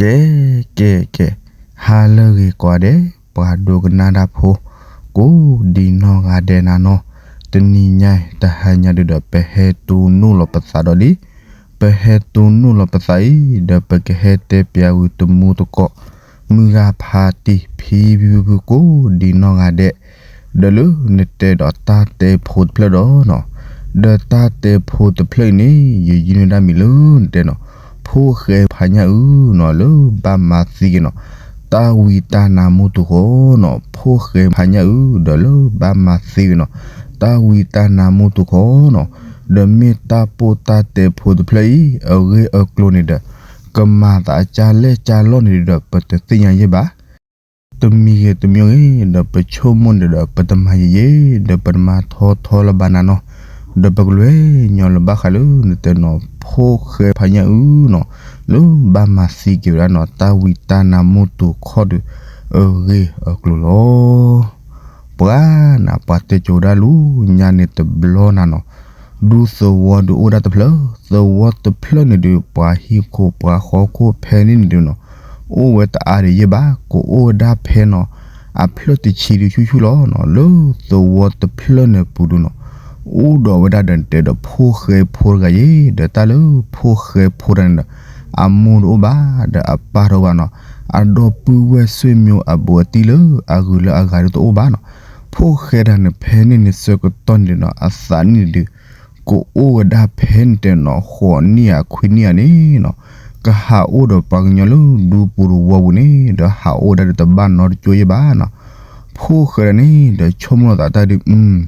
ကဲ ကဲ ကဲ, ဟါလၢအဂ့ၤကိးဂၤဒဲး ပှၤဒိကနၣ်တၢ်ဖိ ကိးဒံနီၢ်ဂၤဒဲးနၤနီၤ, တနံၤညါ တဟါညါဒုဒီး ပဟဲတိၢ်နီၣ်လီၤပသးဒီးလံ, ပဟဲတိၢ်နီၣ်လီၤပသးအံၤ ဒီးပကဟဲတဲပၠးဝံၤတမူတကိး မုၢ်ဂၤဖးတံၢ် ဖံဖံဖုဖု ကိးဒံနီၢ်ဂၤဒဲး, ဒီးလၢနတဲဒီးတၢ်တဲဖိတဖျၢၣ်ဒီးနီၤ, ဒီးတၢ်တဲဖိတဖျၢၣ်အံၤန့ၣ် ယယုၢ်န့ၢ်ဒၣ်မံၤလၢနတဲနီၤ, ဖိၣ်ဃဲဖးညၣ်အုနီၤ လၢဘၣ်မၤသံက့ၤနီၤ, တၢ်ဝံတၢ်နါမူတူာ်ဃီနီၤ, ဖိၣ်ဃဲဖးညၣ်အု ဒီးလၢဘၣ်မၤသံက့ၤနီၤ, တၢ်ဝံတၢ်နါမူတူာ်ဃီနီၤ, ဒီးမ့ၢ်တၢ်ပိၢ်တၢ်တဲဖိတဖျၢၣ်အံၤ အဂ့ၢ်အကျိၤန့ၣ်ဒီး ကမၤသးကၢ်လဲၢ်ကၢ်လီၢ်န့ၣ်ဒီး ပတသ့ၣ်ညါယဲၢ်ဘၣ်. တမံၤဂ့ၤတမံၤဂ့ၤ ဒီးပဆိကမိၣ်န့ၣ်ဒီး ပတမၤယံာ်ယံာ် ဒီးပတမၤထီထီလၢၤဘၣ်နၤနီၤ, ဒီးပကလဲၤညီလၢဘၣ်ဃးလၢနတဲနီၤ ဖိၣ်ဃဲဖးညၣ်အုနီၤ, လၢဘၣ်မၤသံက့ၤဝဲဒၣ်နီၤ တၢ်ဝံတၢ်နါမူတူာ်ခီၣ်ဒီး အဂ့ၢ်အကျိၤလီၤ. ပှၤနၤ ပှၤတဲကိၤဒၣ်လူညါန့ၣ်တဘျီနၤနီၤ, ဒူသဝီဒုးအိၣ်ဒၣ်တဖျၢၣ်, သဝီတဖျၢၣ်န့ၣ်ဒုး ပှၤဟံၣ်ခိၣ်ပှၤဃီခိၣ်ဖဲန့ၣ်န့ၣ်ဒုးနီၤ, အိၣ်ဝဲတအါဒံးယဲၢ်ဘၣ်, ကအိၣ်ဝဲဒၣ်ဖဲနီၤ အဖျၢၣ်တဆံဒုးဆူၣ်ဆူၣ်လီၤနီၤ, လၢသဝီတဖျၢၣ်န့ၣ်ပူၤဒုးနီၤ, အိၣ်ဒီးဝဲဒၣ်ဒီးတဲဒီးဖိၣ်ဃဲဖိတဂၤယဲၢ်, ဒီးတၢ်လၢဖိၣ်ဃဲဖိတဂၤန့ၣ်ဒီး အမိၢ်တအိၣ်ဘၣ်, ဒီးအပၢ်တအိၣ်ဘၣ်နီၤ, အဒီပုၢ်ဝဲၢ်ဆွေမျိုးအဘူးအတံၢ်လၢအဂုၤလၢအဂၤဒုးတအိၣ်ဘၣ်နီၤ, ဖိၣ်ဃဲတဂၤန့ၣ် ဖဲန့ၣ်န့ၣ်ဆၢကတီၢ်န့ၣ်နီၤ အသးန့ၣ်ဒုး ကအိၣ်ဝဲဒၣ်ဖဲန့ၣ်တဲနီၤ ဃိးနံၣ်ဧါခွံနံၣ်ဧါန့ၣ်နီၤ, ကဟးအိၣ်ဒီးပှၤကညီလၢဒူပူၤတဝီပူၤန့ၣ် ဒီးဟးအိၣ်ဝဲဒၣ်ဒီးတဘၣ်နီတကၠိယဲၢ်ဘၣ်နီၤ, ဖိၣ်ဃဲတဂၤန့ၣ်ဒီးဆိကမိၣ်လီၤသးတၢ်ဒုး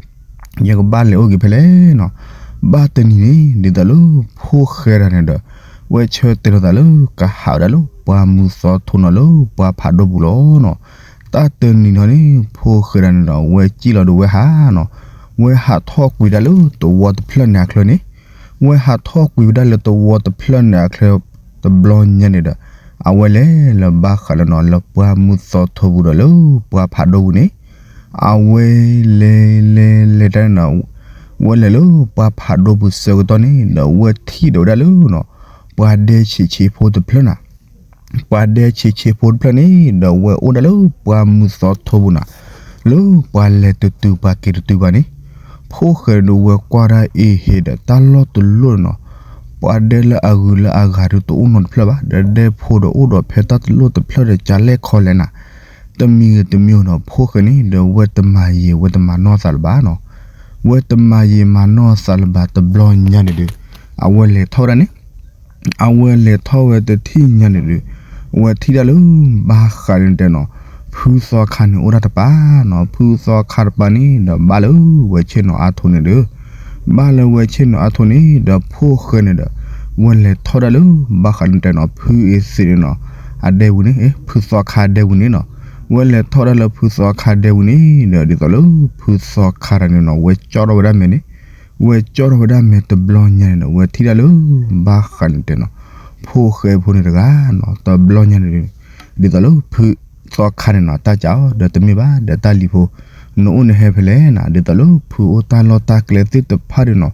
ယကဘၣ်လဲၤအိၣ်က့ၤဖဲလဲၣ်နီၤ, ဘၣ်တနံၤန့ၣ် ဒ်သိးလၢဖိၣ်ဃဲတဂၤန့ၣ်ဒီး ဝဲဆၢတဲာ်လီၤသးလၢကဟးဝဲဒၣ်လၢပှၢ်မုၢ်သီထိနီၤ လၢပှၢ်ဖးဒိၣ်ပူၤလီၤနီၤ, တၢ်တနံၤနီၤန့ၣ် ဖိၣ်ဃဲတဂၤန့ၣ်ဒီး ဝဲစံၣ်လီၤဒီးဝဲဟးနီၤ, ဝဲဟးထီၣ်ကွံာ်ဒၣ်လၢသဝီတဖျၢၣ်န့ၣ်အချၢန့ၣ်, ဝဲဟးထီၣ်ကွံာ်ဝဲဒၣ်လၢသဝီတဖျၢၣ်န့ၣ်အချၢ တဘျီညါန့ၣ်ဒီး အဝဲလဲၤလၢဘၣ်ဃးလၢနီၤ လၢပှၢ်မုၢ်သီထိပူၤဒီးလၢပှၢ်ဖးဒိၣ်ပူၤန့ၣ် အဝဲလဲၤလဲၤလဲၤတၢ်န့ၣ်နီၤ, ဝဲလဲၤလၢပှၢ်ဖးဒိၣ်ပူၤဆၢကတီၢ်န့ၣ်ဒီး ဝဲထံၣ်ဒီးဝဲဒၣ်လၢနီၤ ပှၤဒဲဆံးဆံးဖိတဖျၢၣ်နၤ, ပှၤဒဲဆံးဆံးဖိတဖျၢၣ်န့ၣ်ဒီး ဝဲအိၣ်ဒၣ်လၢပှၢ်မုၢ်သီထိပူၤနၤ, လၢပှၤလဲၤတတုၤပှၤက့ၤတတုၤဘၣ်န့ၣ်, ဖိၣ်ဃဲဒီးဝဲကွၢ်ဒၣ်အ့ဟ့ဒီးတၢ်လီၢ်တလီၢ်နီၤ, ပှၤဒဲလၢအဂုၤလၢအဂၤဒုးတအိၣ်နီတဖျၢၣ်ဘၣ်, ဒီးဒဲဖိဒီးအိၣ်ဒီးဖဲတၢ်တလီၢ်တဖျၢၣ်ဒီးကလဲၣ်ခီလဲၣ်နၤ, တမံၤဂ့ၤတမံၤဂ့ၤနီၤ ဖိၣ်ဃဲန့ၣ်ဒီး ဝဲတမၤယံာ်ဝဲတမၤနီၢ်သးလၢၤဘၣ်နီၤ, ဝဲတမၤယံာ်မၤနီၢ်သးလၢၤဘၣ် တဘျီညါန့ၣ်ဒီး အဝဲလဲၤထီၣ်ဝဲဒၣ်န့ၣ် အဝဲလဲၤထီၣ်ဝဲတထံၣ်ညါန့ၣ်ဒီး ဝဲထံၣ်ဒၣ်လၢဘၣ်ဃးန့ၣ်တဲနီၤ, ဖုသီခါန့ၣ်အိၣ်ဒၣ်တပၤနီၤ, ဖုသီခါတပၤန့ၣ်ဒီးဘၣ်လၢဝဲဆ့ၣ်နီၤအါထိန့ၣ်ဒီး ဘၣ်လၢဝဲဆ့ၣ်နီၤအါထိန့ၣ်ဒီး ဖိၣ်ဃဲန့ၣ်ဒီး ဝဲလဲၤထီၣ်ဒၣ်လၢဘၣ်ဃးန့ၣ်တဲနီၤ ဖုအ့သ့ၣ်န့ၣ်နီၤ အဒဲဝံၤန့ၣ်, ဖုသီခါဒဲဝံၤန့ၣ်နီၤ, ဝဲလဲၤထီၣ်ဒၣ်လၢဖုသီခါဒဲဝံၤန့ၣ်ဒီး ဒ်သိးလၢဖုသီခါတဂၤန့ၣ်နီၤ ဝဲကၠီထီၣ်ဝဲဒၣ်မဲာ်န့ၣ် ဝဲကၠီထီၣ်ဝဲဒၣ်မဲာ်တဘျီညါန့ၣ်ဒီး ဝဲထံၣ်ဒၣ်လၢဘၣ်ဃးန့ၣ်တဲနီၤ ဖိၣ်ဃဲဖိန့ၣ်တဂၤနီၤ တဘျီညါန့ၣ်ဒီး ဒ်သိးလၢဖုသီခါန့ၣ်နီၤ တၢ်ကးအီၤ ဒီးတမ့ၢ်ဘၣ် ဒီးတၢ်လံၤဖိ နအိၣ်နဟဲဖဲလဲၣ်နၤ ဒ်သိးလၢဖုအိၣ်တၢ်လီၢ်တၢ်ကျဲသ့ၣ်တဖၣ်ဒီးနီၤ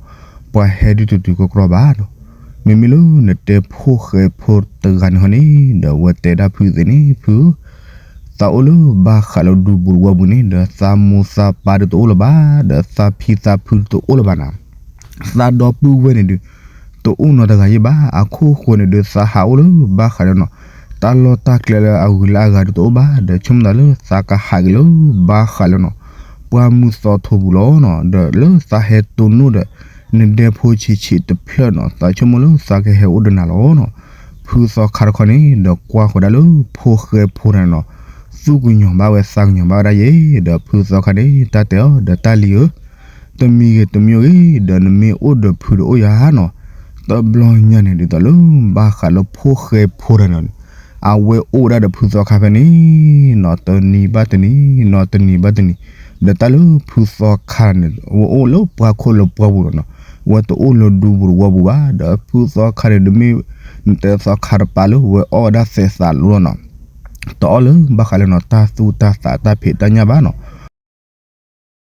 ပှၤဟဲဒုးတတုၤကကြီဘၣ်နီၤ မ့မ့ၢ်လၢနတဲဖိၣ်ဃဲဖိတဂၤန့ၣ်ဟီန့ၣ် ဒီးဝဲတဲဒၣ်ဖုသ့ၣ်န့ၣ် ဖု သးအိၣ်လၢဘၣ်ဃးလၢဒူပူၤတဝီပူၤန့ၣ် ဒီးသးမိၢ်သးပၢ်ဒုးတအိၣ်လၢၤဘၣ် ဒီးသးဖံသးဖုဒုးတအိၣ်လၢၤဘၣ်နၤ သးဒီပုၢ်ဝဲၢ်န့ၣ်ဒုး တအိၣ်နီတဂၤယဲၢ်ဘၣ် အခိၣ်ဃိန့ၣ်ဒုး သးဟးအိၣ်လၢဘၣ်ဃးလၢနီၤ တၢ်လီၢ်တၢ်ကျဲလၢအဂုၤလၢအဂၤဒုးတအိၣ်ဘၣ် ဒီးဆိကမိၣ်သးလၢသးကဟးက့ၤလၢဘၣ်ဃးလၢနီၤ ပှၢ်မုၢ်သီထိပူၤလီၤနီၤ ဒီးလၢသးဟဲတိၢ်နီၣ်ဒီး နဒဲဖိဆံးဆံးတဖျၢၣ်နီၤ သးဆိကမိၣ်လၢသးကဟဲအိၣ်ဒီးနၤလီၤနီၤ ဖုသီခါတခီန့ၣ် ဒီးကွၢ်ဃီၤဒၣ်လၢဖိၣ်ဃဲဖိန့ၣ်နီၤ သူၣ်ကညီၤဘၣ်ဝဲသးကညီၤဘၣ်ဝဲဒၣ်ယဲၢ် ဒီးဖုသီခါန့ၣ် တၢ်တဲအီၤ ဒီးတၢ်လံၤဧၢ တမံၤဂ့ၤတမံၤဂ့ၤ ဒီးနမ့ၢ်အိၣ်ဒီးဖုဒီးအိၣ်ယၤနီၤ တဘျီညါန့ၣ် ဒ်သိးလၢဘၣ်ဃးလၢဖိၣ်ဃဲဖိတဂၤန့ၣ် အဝဲအိၣ်ဝဲဒၣ်ဒီးဖုသီခါဖဲန့ၣ် နီၤတနံၤဘၣ်တနံၤ နီၤတနံၤဘၣ်တနံၤ ဒီးတၢ်လၢဖုသီခါန့ၣ် အဝဲအိၣ်လၢပှၢ်ခိၣ်လၢပှၢ်ပူၤလီၤနီၤ အဝဲတအိၣ်လၢဒူပူၤတဝီပူၤဘၣ် ဒီးဖုသီခါန့ၣ် တမ့ၢ်နတဲသီခါတပၤလၢ ဝဲအီၣ်ဝဲဒၣ်သဲးသးလီၤနီၤ တအီၣ်လၢဘၣ်ဃးလၢနီၤ တၢ်သူတၢ်သးတၢ်ဖံးတၢ်ညၣ်ဘၣ်နီၤ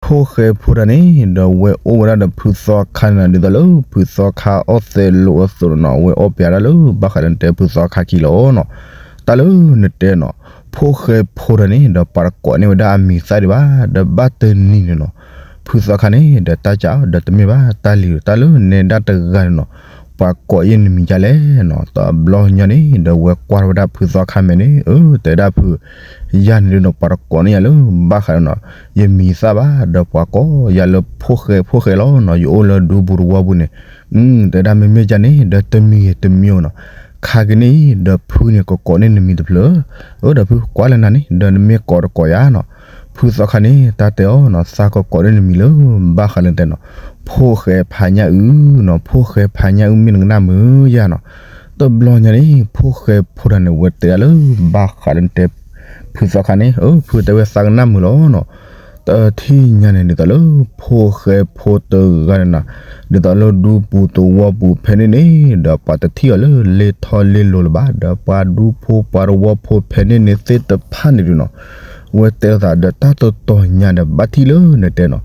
ဖိၣ်ဃဲဖိတဂၤန့ၣ် ဒီးဝဲအိၣ်ဝဲဒၣ်ဒီးဖုသီခါန့ၣ်နီၤ ဒ်သိးလၢဖုသီခါအီၣ်သဲးလိာ်အသိးနီၤ ဝဲအီၣ်ပျးဒၣ်လၢဘၣ်ဃးလၢနတဲဖုသီခါခံလီၤနီၤ တၢ်လၢနတဲနီၤ, ဖိၣ်ဃဲဖိတဂၤန့ၣ် ဒီးပှၤတကိးန့ၢ်ဝဲဒၣ်အမံၤသၣ်ဒံးဘၣ်, ဒီးဘၣ်တနံၤန့ၣ်နီၤ, ဖုသီခါန့ၣ် ဒီးတၢ်စး ဒီးတမ့ၢ်ဘၣ်တၢ်လံၤ တၢ်လၢနဲဒၣ်တဂၤန့ၣ်နီၤ, ပှၤကိးယဲၢ်နမံၤဒ်လဲၣ်နီၤ. တဘျီညါန့ၣ် ဒီးဝဲကွၢ်ထီၣ်ဝဲဒၣ်ဖုသီခါမဲာ်န့ၣ် အၢ တဲဒၣ်ဖု ယၤန့ၣ်ဒုးနီၤ ပှၤတကိးန့ၢ်ယၤလၢဘၣ်ဃးလၢနီၤ, ယမံၤသၣ်ဘၣ် ဒီးပှၤကိးယၤလၢဖိၣ်ဃဲဖိၣ်ဃဲလီၤနီၤ, ယအိၣ်လၢဒူပူၤတဝီပူၤန့ၣ် တဲဒၣ်မ့မ့ၢ်ဒ်န့ၣ် ဒီးတမံၤတမံၤနီၤ, ခါက့ၤန့ၣ် ဒီးဖုန့ၣ်ကကိးန့ၢ်နမံၤတဖျၢၣ်, အၢ ဒီးဖုကွၢ်လၢနၤန့ၣ် ဒီးနမ့ၢ်ကိးတကိးယၤနီၤ, ဖုသီခါန့ၣ် တၢ်တဲအီၤနီၤ သးကကိးန့ၢ်နမံၤလၢ ဘၣ်ဃးလၢတဲနီၤ, ဖိၣ်ဃဲဖါညၣ်အုၣ်နီၤ, ဖိၣ်ဃဲဖါညၣ်အုၣ်မ့ၢ်နကနၣ်မုာ်ယၤနီၤ. တဘျီညါန့ၣ် ဖိၣ်ဃဲဖိတဂၤန့ၣ် ဝဲတဲဒၣ်လၢ ဘၣ်ဃးလၢနတဲ ဖုသီခါန့ၣ် အၢ ဖုတဲဝဲသးကနၣ်မုာ်လီၤနီၤ. တထံၣ်ညါန့ၣ် ဒ်သိးလၢ ဖိၣ်ဃဲဖိတဂၤန့ၣ်နီၤ, ဒ်သိးလၢဒူပူၤသဝီပူၤဖဲန့ၣ်န့ၣ် ဒီးပှၤတထံၣ်အီၤလၢလ့ထီၣ်လ့လိၤလၢၤဘၣ်, ဒီးပှၤဒူဖိပှၤသဝီဖိဖဲန့ၣ်န့ၣ်သ့ၣ်တဖၣ်န့ၣ်ဒုးနီၤ, ဝဲတဲလိာ်သးဒီးတၢ်တတီၤညါဒီး ဘၣ်ထံၣ်လၢနတဲနီၤ,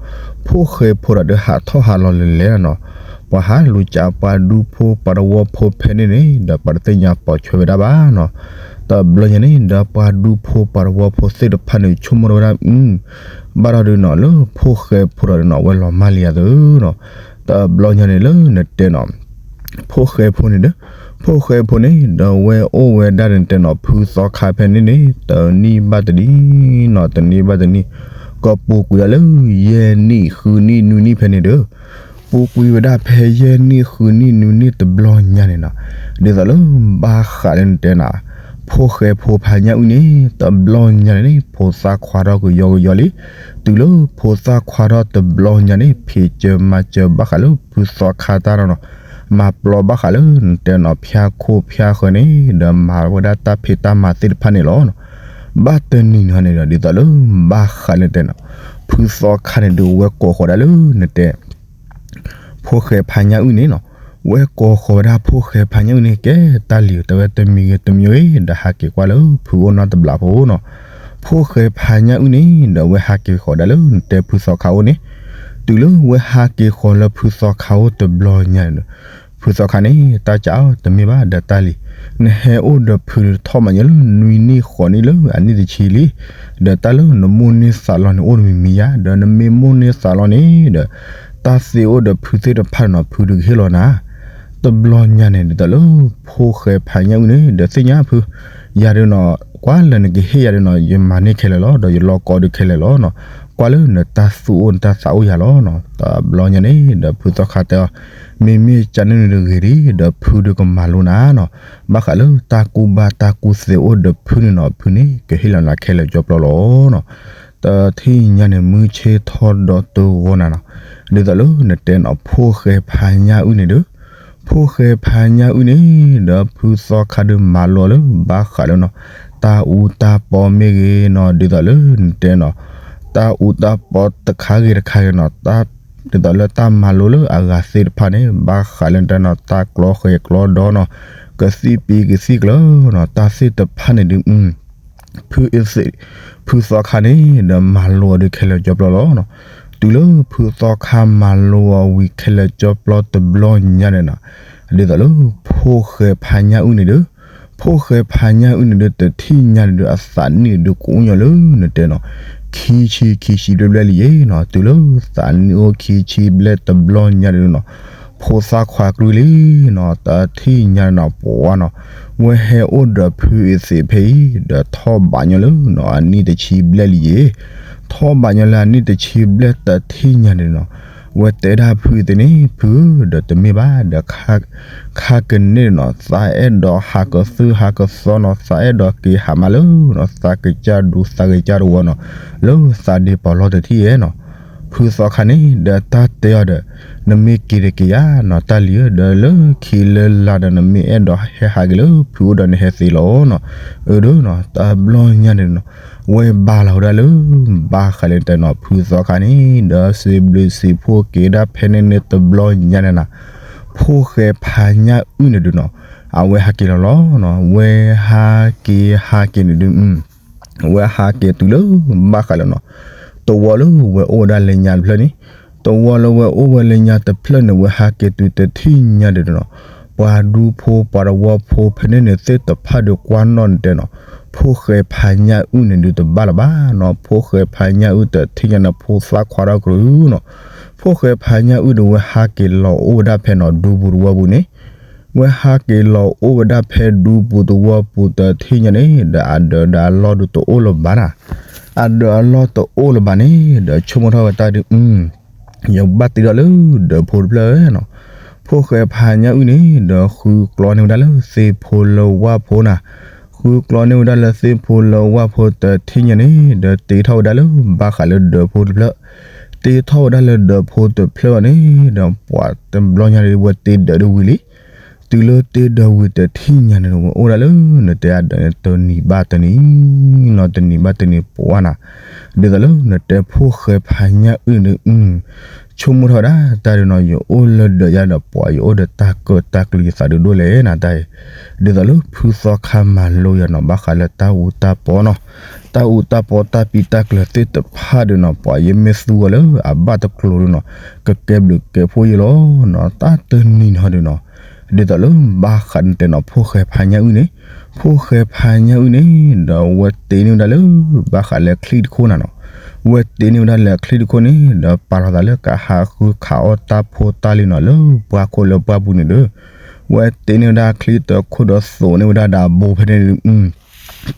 ဖိၣ်ဃဲဖိဒီးဟးထီၣ်ဟးလီၤလဲၤလဲၤနီၤ, ပှၤဟးလူၤကးပှၤဒူဖိပှၤသဝီဖိဖဲန့ၣ်န့ၣ် ဒီးပှၤတသ့ၣ်ညါပိာ်ထွဲဝဲဒၣ်ဘၣ်နီၤ. တဘျီညါန့ၣ် ဒီးပှၤဒူဖိပှၤသဝီဖိသ့ၣ်တဖၣ်န့ၣ် ဆိကမိၣ်ထီၣ်ဝဲဒၣ် ဘၣ်ဒီးဒုးနီၤ လၢဖိၣ်ဃဲဖိဒီးနီၤ ဝဲလီၤမၢ်လံယၤသၢနီၤ. တဘျီညါန့ၣ်လၢနတဲနီၤ, ဖိၣ်ဃဲဖိန့ၣ်ဒီး, ဖိၣ်ဃဲဖိန့ၣ် ဒီးဝဲအိၣ်ဝဲဒၣ်န့ၣ်တဲနီၤ ဖုသီခါဖဲန့ၣ်န့ၣ် တနံၣ်ဘၣ်တနံၣ်နီၤ, တနံၣ်ဘၣ်တနံၣ်, ကပူၤကွံာ်ဒၣ်လၢ ယဲၢ်နံၣ်ဃုနံၣ်နွံနံၣ်ဖဲန့ၣ်ဒီး ပူၤကွံာ်ဝဲဒၣ်ဖဲယဲၢ်နံၣ်ဃုနံၣ်နွံနံၣ်တဘျီညါန့ၣ်နီၤ, ဒ်သိးလၢ ဘၣ်ဃးလၢနတဲနီၤ, ဖိၣ်ဃဲဖိဖါညၣ်အုၣ်န့ၣ် တဘျီညါန့ၣ်န့ၣ် ဖိသၣ်ခွါထီၣ်ကယီကယီလံ, တုၤလၢဖိသၣ်ခွါထီၣ်တဘျီညါန့ၣ် ဖံးစၢၤမၤစၢၤဘၣ်ဃးလၢဖုသီခါတၢ်နီၤ, မၤပျီဘၣ်ဃးလၢနတဲနီၤ ဖၠါခိၣ်ဖၠါဃၢၤန့ၣ် ဒီးမၤဝဲဒၣ်တၢ်ဖံးတၢ်မၤသ့ၣ်တဖၣ်န့ၣ်လီၤ. ဘၣ်တနံၤန့ၣ်ဒီး ဒ်သိးလၢ ဘၣ်ဃးလၢနတဲနီၤ, ဖုသီခါန့ၣ်ဒုးဝဲကိးဃီၤဒၣ်လၢနတဲ ဖိၣ်ဃဲဖါညၣ်အုၣ်န့ၣ်နီၤ, ဝဲကိးဃီၤဝဲဒၣ်ဖိၣ်ဃဲဖါညၣ်အုၣ်န့ၣ် ကဲတၢ်လံၤတဲဝဲတမံၤဂ့ၤတမံၤဂ့ၤ ဒီးဟးက့ၤကွၢ်လၢဖုအိၣ်နီတဘျီဖိနီၤ, ဖိၣ်ဃဲဖါညၣ်အုၣ်န့ၣ် ဒီးဝဲဟးက့ၤဃီၤဒၣ်လၢနတဲဖုသီခါအိၣ်န့ၣ်, တုၤလၢဝဲဟးက့ၤဃီၤလၢဖုသီခါအိၣ်တဘျီညါန့ၣ်ဒီး ဖုသီခါန့ၣ် တၢ်စးအီၤ တမ့ၢ်ဘၣ်ဒီးတၢ်လံၤ, နဟဲအိၣ်ဒီးဖုထီၣ်ဘၣ်ညါလၢနွံနံၣ်ဃိးနံၣ်လၢအနံၣ်တဆံလံ, ဒီးတၢ်လၢနမိၣ်န့ၢ်သးလီန့ၣ် အိၣ်တမံၤမံၤယါ, ဒီးနမ့ၢ်မိၣ်န့ၢ်သးလီန့ၣ်ဒီး တၢ်သ့အိၣ်ဒီးဖုသ့ၣ်တဖၣ်နီၤ ဖုဒုးကဟ့ၣ်လီၤနၤ တဘျီညါန့ၣ် ဒ်သိးလၢ ဖိၣ်ဃဲဖါညၣ်အုၣ်န့ၣ် ဒီးသ့ၣ်ညါဖု, ယၤဒုးနီၤ ကွၢ်လၢနကဟ့ၣ်ယၤဒုးနီၤ ယမၤန့ၢ်ခဲလၢာ်လီၤ ဒီးယလီၢ်ကီဒုးခဲလၢာ်လီၤနီၤ, ကွၢ်လၢနတၢ်သူၣ်အိၣ်နတၢ်သးအိၣ်ယၤလီၤနီၤ. တဘျီညါန့ၣ် ဒီးဖုသီခါတဲအီၤ, မ့မ့ၢ်ကန့ၣ်နုၤတဂ့ၤဒံး ဒီးဖုဒုးကမၤလိနၤနီၤ, ဘၣ်ဃးလၢတၢ်ကူၣ်ဘၣ် တၢ်ကူၣ်သ့အိၣ်ဒီးဖုန့ၣ်နီၤ ဖုန့ၣ် ကဟ့ၣ်လီၤနၤခဲလၢာ်ကၠီပျီလီၤနီၤ. တထံၣ်ညါန့ၣ် မုၢ်ဆ့ၣ်ထီၣ်ဒီးတဂီၤနၤနီၤ, ဒ်သိးလၢနတဲနီၤ ဖိၣ်ဃဲဖါညၣ်အုၣ်န့ၣ်ဒီး, ဖိၣ်ဃဲဖါညၣ်အုၣ်န့ၣ်ဒီး ဖုသီခါဒုးမၤလိလၢ ဘၣ်ဃးလၢနီၤ, တၢ်အူတၢ်ပီမ့ၢ်ဂ့ၤနီၤ ဒ်သိးလၢနတဲနီၤ, တၢ်အူတၢ်ပီတခါဂ့ၤတခါဂ့ၤနီၤ, ဒ်သိးလၢတၢ်မၤလိလၢအဂၤသ့ၣ်တဖၣ်န့ၣ် ဘၣ်ဃးလၢနတဲနီၤ တၢ်ကျီဃဲၤကျီဒီနီၤ, ကသံၣ်ပံၤကသံၣ်ကျၢၤနီၤ, တၢ်သ့ၣ်တဖၣ်န့ၣ်ဒုး ဖုအသ့ၣ်, ဖုသီခါန့ၣ်ဒီးမၤလိအီၤဒုးခဲလၢာ်ကၠီပျီလီၤနီၤ. တုၤလၢဖုသီခါမၤလိအီၤဝံၤခဲလၢာ်ကၠီပျီတဘျီညါန့ၣ်နီၤ, ဒ်သိးလၢ ဖိၣ်ဃဲဖါညၣ်အုၣ်န့ၣ်ဒီး, ဖိၣ်ဃဲဖါညၣ်အုၣ်န့ၣ်ဒီး တထံၣ်ညါန့ၣ်ဒီး အသးနံၣ်န့ၣ်ဒုးကအိၣ်ညီလၢနတဲနီၤ, ခံဆံခံဆံဘျဲၣ်ဘျဲၣ်လံယဲနီၤ. တုၤလၢသးနံၣ်အိၣ်ခံဆံဘျဲၣ်တဘျီညါန့ၣ်နီၤ, ဖိသၣ်ခွါကြုၢ်လံနီၤ, တထံၣ်ညါန့ၣ်နီၤ ပှၤနီၤ, ဝဲဟဲအိၣ်ဒီးဖုအသ့ၣ်ဖဲအံၤ ဒီးထီၣ်ဘးညီလၢနီၤ အနံၣ်တဆံဘျဲၣ်လံယဲ, ထီၣ်ဘးညီလၢအနံၣ်တဆံဘျဲၣ်တထံၣ်ညါန့ၣ်နီၤ, ဝဲတဲဒၣ်ဖုအသ့ၣ်န့ၣ် ဖုဧၢ, ဒီးတမ့ၢ်ဘၣ်ဒီး ခါကန့ၣ်နီၤ သးအဲၣ်ဒိးဟးကသုၣ်ဟးကသီနီၤ, သးအဲၣ်ဒိးက့ၤဟးမးလၢနီၤ သးကစၢ်ဒူသးကစၢ်တဝီနီၤ, လၢသးဒ့ပီၤလီၢ်တထံၣ်ယဲနီၤ. ဖုသီခါန့ၣ် ဒီးတၢ်တဲအီၤဒီး, နမ့ၢ်က့ၤတက့ၤယါနီၤ တၢ်လံၤဧၢ, ဒီးလၢခံလၢလာ်ဒီး နမ့ၢ်အဲၣ်ဒိးဟဲဟးက့ၤလၢဖုအိၣ်ဒီးနဟဲသ့လီၤနီၤ. အၢ ဒီးနီၤ တဘျီညါန့ၣ်နီၤ, ဝဲဘါလီၤဝဲဒၣ်လၢ ဘၣ်ဃးလၢတဲနီၤ ဖုသီခါန့ၣ် ဒီးစံးဘျုးစံးဖှိၣ်က့ၤဒၣ်ဖဲန့ၣ်န့ၣ်တဘျီညါန့ၣ်နီၤ, ဖိၣ်ဃဲဖါညၣ်အုၣ်န့ၣ်ဒုးနီၤ, အဝဲဟးက့ၤလီၤလီၤနီၤ, ဝဲဟးက့ၤဟးက့ၤန့ၣ်ဒုး ဝဲဟးက့ၤတုၤလၢ ဘၣ်ဃးလၢနီၤ, တဝီလၢဝဲအိၣ်ဝဲဒၣ်လၢညါတဖျၢၣ်န့ၣ်, တဝီလၢဝဲအိၣ်ဝဲလၢညါတဖျၢၣ်န့ၣ် ဝဲဟးက့ၤတုၤတထံၣ်ညါဒုးနီၤ, ပှၤဒူဖိပှၤတဝီဖိဖဲန့ၣ်န့ၣ်သ့ၣ်တဖၣ်ဒီးကွၢ်နီၣ်န့ၣ်တဲနီၤ, ဖိၣ်ဃဲဖါညၣ်အုၣ်န့ၣ်ဒုးတဘၣ်လၢၤဘၣ်နီၤ, ဖိၣ်ဃဲဖါညၣ်အုၣ်တထံၣ်ညါန့ၣ် ဖိသၣ်ခွါထီၣ်ကရူၢ်နီၤ, ဖိၣ်ဃဲဖါညၣ်အုၣ်ဒီးဝဲဟးက့ၤလီၤအိၣ်ဝဲဒၣ်ဖဲနီၤ ဒူပူၤတဝီပူၤန့ၣ် ဝဲဟးက့ၤလီၤအိၣ်ဝဲဒၣ်ဖဲဒူပူၤတဝီပူၤတထံၣ်ညါန့ၣ် ဒီးအဒၢးဒီးအလီၢ်ဒုးတအိၣ်လၢၤဘၣ်နီၤ, အဒၢးအလီၢ်တအိၣ်လၢၤဘၣ်န့ၣ် ဒီးဆိကမိၣ်ထီၣ်ဝဲတၢ်ဒုး ယဘၣ်တ့ထီၣ်လၢဒၢးဖိတဖျၢၣ်နီၤ, ဖိၣ်ဃဲဖါညၣ်အုၣ်န့ၣ် ဒီးဃုကျီန့ၢ်ဝဲဒၣ်လၢသ့ၣ်ဖိလၢဝၢ်ဖိနီၤ, ဃုကျီန့ၢ်ဝဲဒၣ်လၢသ့ၣ်ဖိလၢဝၢ်ဖိတထံၣ်ညါန့ၣ် ဒီးတ့ထီၣ်ဝဲဒၣ်လၢဘၣ်ဃးလၢဒၢးဖိတဖျၢၣ်, တ့ထီၣ်ဝဲဒၣ်လၢဒၢးဖိတဖျၢၣ်အီၤန့ၣ် ဒီးပှၤတဘျီညါဒီးဝဲတ့ဒၢးဒုးဝံၤလံ, တုၤလၢတ့ဒၢးဝံၤတထံၣ်ညါန့ၣ် ဝဲအိၣ်ဒၣ်လၢနတဲအဒၢးန့ၣ် တနံၤဘၣ်တနံၤနီၤ, တနံၤဘၣ်တနံၤပှၤနီၤ, ဒ်သိးလၢနတဲဖိၣ်ဃဲဖါညၣ်အုၣ်န့ၣ် ဆိကမိၣ်ထီၣ်ဝဲဒၣ်တၢ်ဒုးနီၤ, ယအိၣ်လၢဒၢးယါဒီးပှၤ ယအိၣ်ဒီးတၢ်ကၢၣ်တၢ်ကျူၤယသးဒုးဒိၣ်လဲၣ်နီၤတၢ်အံၤ, ဒ်သိးလၢဖုသီခါမၤလိယၤနီၤ ဘၣ်ဃးလၢတၢ်အူတၢ်ပီနီၤ, တၢ်အူတၢ်ပီတၢ်ပံတၢ်ကျၢၤသ့ၣ်တဖၣ်ဒုးနီၤ ပှၤယမ့ၢ်သူအီၤလၢအဘၣ်တကျိၤဒုးနီၤ ကကဲဘျုးကဲဖှိၣ်ယဲလီၤနီၤ, တၢ်တနံၤနီၤဒုးနီၤ, ဒ်သိးလၢဘၣ်ဃးနတဲနီၤ ဖိၣ်ဃဲဖါညၣ်အုၣ်န့ၣ်, ဖိၣ်ဃဲဖါညၣ်အုၣ်န့ၣ် ဒီးဝဲတ့န့ၢ်ဝဲဒၣ်လၢ ဘၣ်ဃးလၢချံၣ်တခိၣ်နၤနီၤ, ဝဲတ့န့ၢ်ဝဲဒၣ်လၢချံၣ်တခိၣ်န့ၣ် ဒီးပာ်ထီၣ်သးလၢကဟးဃုခးအီၣ်တၢ်ဖိတၢ်လံၤနီၤ လၢပှၢ်ခိၣ်လၢပှၢ်ပူၤန့ၣ်ဒီး, ဝဲတ့န့ၢ်ဝဲဒၣ်ချံၣ်တခိၣ်ဒီးသိးန့ၢ်ဝဲဒၣ်ဒီးအဘိဖဲန့ၣ်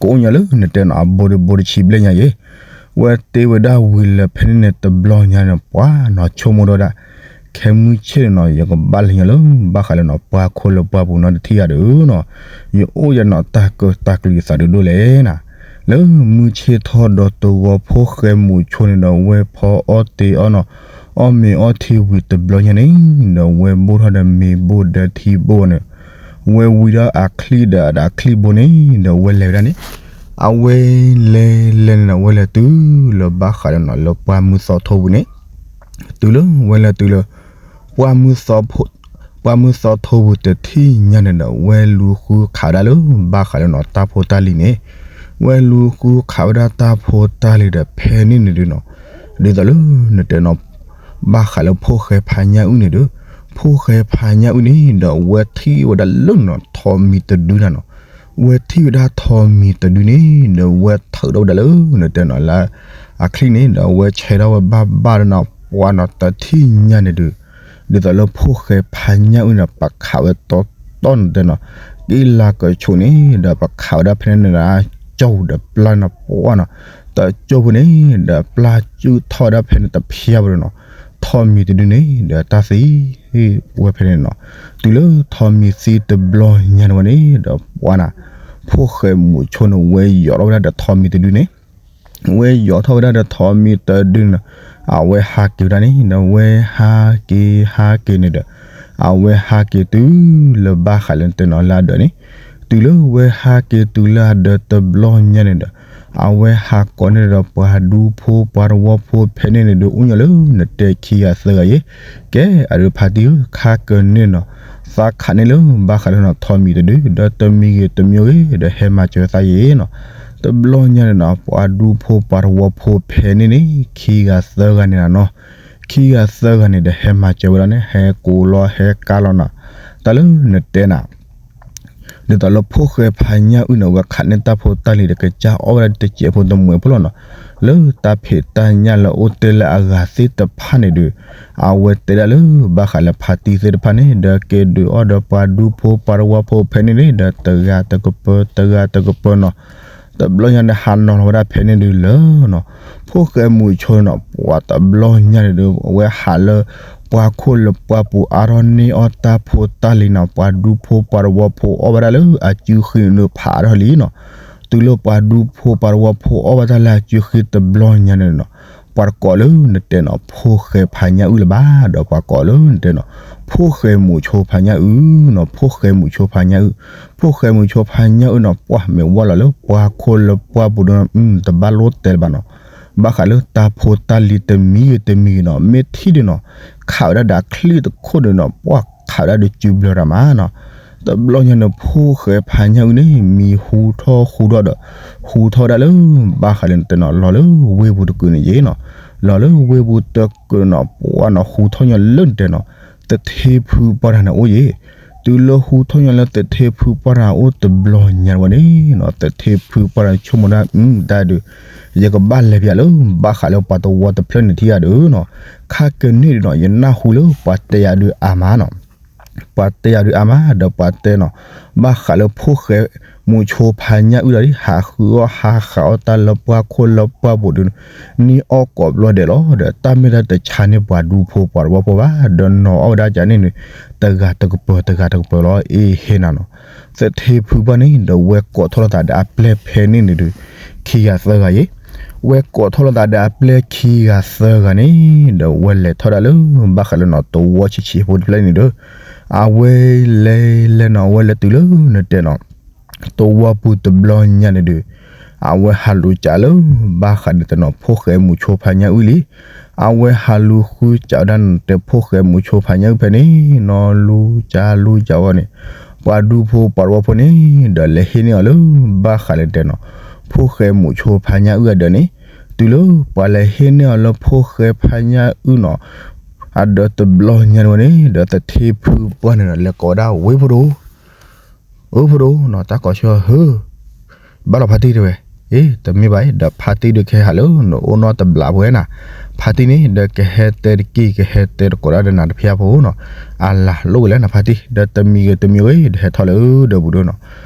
ကိးညါလၢနတဲနီၤ အဘိဒီးဘိတဆံဘျဲၣ်ညါယဲ, ဝဲတ့ဝဲဒၣ်ဝံၤလၢဖဲန့ၣ်န့ၣ်တဘျီညါန့ၣ် ပှၤနီၤဆိကမိၣ်ထီၣ်ဝဲဒၣ်, ခဲမုၢ်ဆ့ၣ်န့ၣ်နီၤ ယကဘၣ်လဲၤညီလၢ ဘၣ်ဃးလၢနီၤ ပှၢ်ခိၣ်လၢပှၢ်ပူၤနီတထံၣ်ဂၤဒီးနီၤ, ယအိၣ်ယနီၤတၢ်ကၢၣ်တၢ်ကျူၤယသးဒုးဒိၣ်လဲၣ်နီၤ, လၢမုၢ်ဆ့ၣ်ထီၣ်ဒီးတဝီဖိၣ်ဃဲမုၣ်ဆိန့ၣ်ဒီး ဝဲဖီအီၣ်တ့အီၣ်နီၤ, အီၣ်မ့ၤအီထံဝံၤတဘျီညါန့ၣ် ဒီးဝဲဘိၣ်ထီၣ်ဒီးမ့ၤဘိၣ်ဒီးထံဘိၣ်န့ၣ်, ဝဲဝံၤဒီးအချံၣ်ဒီးအချံၣ်ဘိန့ၣ် ဒီးဝဲလဲၤဝဲဒၣ်န့ၣ်, အဝဲလဲၤလဲၤန့ၣ်ဒီး ဝဲလဲၤတုၤလၢဘၣ်ဃးလၢနီၤ လၢပှၢ်မုၢ်သီထိပူၤန့ၣ်, တုၤလၢဝဲလဲၤတုၤလၢ ပှၢ်မုၢ်သီထိပူၤတထံၣ်ညါန့ၣ်ဒီး ဝဲလူၤဃုခးဝဲဒၣ်လၢ ဘၣ်ဃးလၢနီၤ တၢ်ဖိတၢ်လံၤန့ၣ်, ဝဲလူၤဃုခးဝဲဒၣ်တၢ်ဖိတၢ်လံၤဒီးဖဲန့ၣ်န့ၣ်ဒုးနီၤ, ဒ်သိးလၢနတဲနီၤ ဘၣ်ဃးလၢဖိၣ်ဃဲဖါညၣ်အုၣ်န့ၣ်ဒီး, ဖိၣ်ဃဲဖါညၣ်အုၣ်န့ၣ်ဒီး ဝဲထံၣ်ဝဲဒၣ်လၢနီၤ ထိးမံၤတဒုနၤနီၤ, ဝဲထံၣ်ဝဲဒၣ်ထိးမံၤတဒုန့ၣ်ဒီး ဝဲထုးထီၣ်ဝဲဒၣ်လၢ နတဲနီၤလၢ အချံၣ်န့ၣ်ဒီး ဝဲဆဲးထီၣ်ဝဲဘၣ်ဘၣ်ဒီးနီၤ ပှၤနီၤတထံၣ်ညါန့ၣ်ဒုး, ဒ်သိးလၢဖိၣ်ဃဲဖါညၣ်အုၣ်န့ၣ် ပခးဝဲတီတီနတဲနီၤ, က့လၢကဆိးန့ၣ်ဒီး ပခးဝဲဒၣ်ဖဲန့ၣ်န့ၣ် ကၠီၣ်ဒီးပျၢ်နီၤ ပှၤနီၤ, တကၠိဖိန့ၣ်ဒီး ပျၢ်စုၣ်ထီၣ်ဝဲဒၣ်ဖဲန့ၣ်တဖျါဝဲဒီးနီၤ, ထိးမံၤတဒုန့ၣ်ဒီး တၢ်သံဝဲဖဲန့ၣ်နီၤ, တုၤလၢထိးမံၤသံတဘျီညါန့ၣ်ဝဲန့ၣ်ဒီး ပှၤနီၤ ဖိၣ်ဃဲမုၣ်ဆိန့ၣ် ဝဲယိးထီၣ်ဝဲဒၣ်ဒီးထိးမံၤတဒုန့ၣ် ဝဲယိးထီၣ်ဝဲဒၣ်ဒီးထိးမံၤတဒုန့ၣ်, အဝဲဟးက့ၤဝဲဒၣ်န့ၣ်ဒီး ဝဲဟးက့ၤဟးက့ၤန့ၣ်ဒီး, အဝဲဟးက့ၤတုၤလၢဘၣ်ဃးလၢနတဲနီၤလၢအဒၢးန့ၣ်, တုၤလၢဝဲဟးက့ၤတုၤလၢအဒၢးတဘျီညါန့ၣ်ဒီး, အဝဲဟးကိးန့ၢ်ဒီးပှၤဒူဖိပှၤတဝီဖိဖဲန့ၣ်န့ၣ်ဒီး အိၣ်ညီလၢနတဲခံဂၤသၢဂၤယဲ, ကဲအဒုးဖါတံၢ်ဧၢ ခါကန့ၣ်နီၤ သးခးန့ၢ်လၢဘၣ်ဃးလၢနီၤ ထိးမံၤတဒု ဒီးတမံၤဂ့ၤတမံၤဂ့ၤဒီး ဟဲမၤစၢၤသးယဲနီၤ, တဘျီညါန့ၣ်နီၤ ပှၤဒူဖိပှၤတဝီဖိဖဲန့ၣ်န့ၣ် ခံဂၤသၢဂၤန့ၣ်နီၤနီၤ, ခံဂၤသၢဂၤန့ၣ်ဒီး ဟဲမၤစၢၤဝဲဒၣ်န့ၣ် ဟဲကိးလီၤဟဲကါလီၤနီၤ, တၢ်လၢနတဲနၤ ဒ်သိးလၢဖိၣ်ဃဲဖါညၣ်အုၣ်န့ၣ် ဝဲခးန့ၢ်တၢ်ဖိတၢ်လံၤဒီး ကစၢ်အီၣ်ဝဲဒၣ်တစဲးဖိတမှဲးဖိလီၤနီၤ, လၢတၢ်ဖံးတၢ်ညၣ်လၢအိၣ်တ့ၢ်လၢအဂၤသ့ၣ်တဖၣ်န့ၣ်ဒီး, အဝဲတဲဒၣ်လၢဘၣ်ဃးလၢဖါတံၢ်သ့ၣ်တဖၣ်န့ၣ် ဒီးက့ၤဒုးအီၣ်ဒီးပှၤဒူဖိပှၤတဝီဖိဖဲန့ၣ်န့ၣ်ဒီး တဂၤတကပၢၤ တဂၤတကပၢၤနီၤ, တဘျီညါန့ၣ် ဟးနီၤလီၤဝဲဒၣ်ဖဲန့ၣ်ဒုးလၢနီၤ, ဖိၣ်ဃဲမုၣ်ဆိန့ၣ်နီၤ ပှၤတဘျီညါန့ၣ်ဒီး အဝဲဟးလၢ ပှၢ်ခိၣ်လၢပှၢ်ပူၤအါထီၣ်န့ၢ်အီၣ်တၢ်ဖိတၢ်လံၤနီၤ, ပှၤဒူဖိပှၤတဝီဖိအီၣ်ဝဲဒၣ်လၢအစုဃံန့ၣ်ဒီး ဖးအါထီၣ်လံနီၤ, တုၤလၢပှၤဒူဖိပှၤတဝီဖိအီၣ်ဝဲဒၣ်လၢအစုဃံတဘျီညါန့ၣ်နီၤ, ပှၤတကိးလၢနတဲနီၤ ဖိၣ်ဃဲဖါညၣ်အုၣ်လၢၤဘၣ်, ဒီးပှၤကိးလၢနတဲနီၤ ဖိၣ်ဃဲမုၣ်ဆိဖါညၣ်အုၣ်နီၤ, ဖိၣ်ဃဲမုၣ်ဆိဖါညၣ်အုၣ်, ဖိၣ်ဃဲမုၣ်ဆိဖါညၣ်အုၣ်နီၤ ပှၤမ့ၢ်ဝဲလီၤလၢပှၢ်ခိၣ်လၢပှၢ်ပူၤဒီး တဘၣ်လိၣ်တဲလၢၤဘၣ်နီၤ, ဘၣ်ဃးလၢတၢ်ဖိတၢ်လံၤတမံၤဂ့ၤတမံၤဂ့ၤနီၤ မ့ၢ်ထံၣ်ဒုးနီၤ, ခးဝဲဒၣ်ဒီးချံၣ်တခိၣ်ဒီးနီၤ ပှၤခးဝဲဒၣ်ဒီးစုဘျၢတၢ်မးနီၤ, တဘျီညါန့ၣ် ဖိၣ်ဃဲဖါညၣ်အုၣ်န့ၣ် မံၤဟူထီၣ်ဟူထီၣ်ဒီး ဟူထီၣ်ဝဲဒၣ်လၢ ဘၣ်ဃးလၢနတဲနီၤ လီၤလၢဝ့ၢ်ပူၤတကုာ်န့ၣ်ယဲနီၤ, လီၤလၢဝ့ၢ်ပူၤတကုာ်နီၤ ပှၤနီၤ ဟူထီၣ်ညီလၢနတဲနီၤ, တထ့ဖုပှၢ်တၢ်န့ၣ်အိၣ်ယဲ, တုၤလၢဟူထီၣ်ညီလၢသထ့ဖုပှၢ်တၢ်အိၣ်တဘျီညါဝဲန့ၣ်နီၤ, သထ့ဖုပှၢ်တၢ်ဆိကမိၣ်ဒၣ် တၢ်ဒုး ယကဘၣ်လဲၤပၠးလၢ ဘၣ်ဃးလၢပှၤတဝီတဖျၢၣ်န့ၣ်ထံၣ်ယၤဒုးနီၤ, ခါကန့ၢ်ဒုးနီၤ ယနၢ်ဟူလၢပှၤတဲယၤဒုးအါမးနီၤ ပှၤတဲယၤဒုးအါမး ဒီးပှၤတဲနီၤ, ဘၣ်ဃးလၢဖိၣ်ဃဲမူးဆိဖါညၣ်အုၣ်ဒီး ဟးဃုအီၣ်ဟးဃးအီၣ်တၢ်လၢပှၢ်ခိၣ်လၢပှၢ်ပူၤဒုး န့ၢ်အီၣ်ကိးဘျီဒဲးလီၤ. ဒီးတၢ်မ့ၢ်တၢ်တဆါန့ၢ်ပှၤဒူဖိပှၤတဝီဖိဘၣ်, ဒီးနီၤအီၣ်ဝဲဒၣ်ကန့ၣ်န့ၣ် တဂၤတကပၤ တဂၤတကပၤလီၤ အ့ဟ့ၣ်နၤနီၤ. သထ့ဖုပှၢ်န့ၣ် ဒီးဝဲကိးထီၣ်လိာ်သးဒီးအပျဲၢ်ဖဲန့ၣ်န့ၣ်ဒုး ခံဂၤသၢဂၤယ့ၣ် ဝဲကိးထီၣ်လိာ်သးဒီးအပျဲၢ်ခံဂၤသၢဂၤန့ၣ် ဒီးဝဲလဲၤထီၣ်ဒၣ်လၢ ဘၣ်ဃးလၢနီၤ တဝီဆံးဆံးဖိတဖျၢၣ်န့ၣ်ဒီး အဝဲလဲၤလဲၤနီၤ အဝဲလဲၤတုၤလၢနတဲနီၤ တဝီပူၤတဘျီညါန့ၣ်ဒုး အဝဲဟးလူၤကးလၢ ဘၣ်ဃးဒ်သိးနီၤ ဖိၣ်ဃဲမူးဆိဖါညၣ်အုၣ်လံ. အဝဲဟးလူၤဃုကးဝဲဒၣ်နတဲဖိၣ်ဃဲမူးဆိဖါညၣ်အုၣ်ဖဲန့ၣ်နီၤ လူၤကးလူၤကးဝဲန့ၣ် ပှၤဒူဖိပှၤတဝီဖိန့ၣ် ဒီးလဲၤဟ့ၣ်န့ၢ်အီၤလၢ ဘၣ်ဃးလၢတဲနီၤ ဖိၣ်ဃဲမူးဆိဖါညၣ်အုၣ်အဒၢးန့ၣ် တုၤလၢပှၤလဲၤဟ့ၣ်န့ၢ်အီၤလၢဖိၣ်ဃဲဖါညၣ်အုၣ်နီၤ အဒၢးတဘျီညါန့ၣ်ဝဲန့ၣ် ဒီးသထ့ဖုပှၢ်န့ၣ်ဒီး လဲၤကိးဝဲဒၣ်ဝ့ၢ်ဖိဒိၣ် အၢ ဖိဒိၣ်နီၤ တၢ်ကိးဆၢဟၢ ဘၣ်လီၤဖါတံၢ်တဲဝဲ, အ့ တမ့ၢ်ဘၣ်အံၤ ဒီးဖါတံၢ်ဒုးကဟဲဟးလၢနအိၣ်နီတဘျီဖိဝဲနၤ, ဖါတံၢ်န့ၣ် ဒီးကဟဲတဲတက့ၢ် ကဟဲတဲတကိးဒၣ်ဒီးနၤတဖၣ်ဖိနီၤ, အလၤလိၣ်ဝဲလၢနဖါတံၢ် ဒီးတမံၤဂ့ၤတမံၤဂ့ၤ ဒီးဟဲထီၣ်လၢဒၢးပူၤဒုးနီၤ,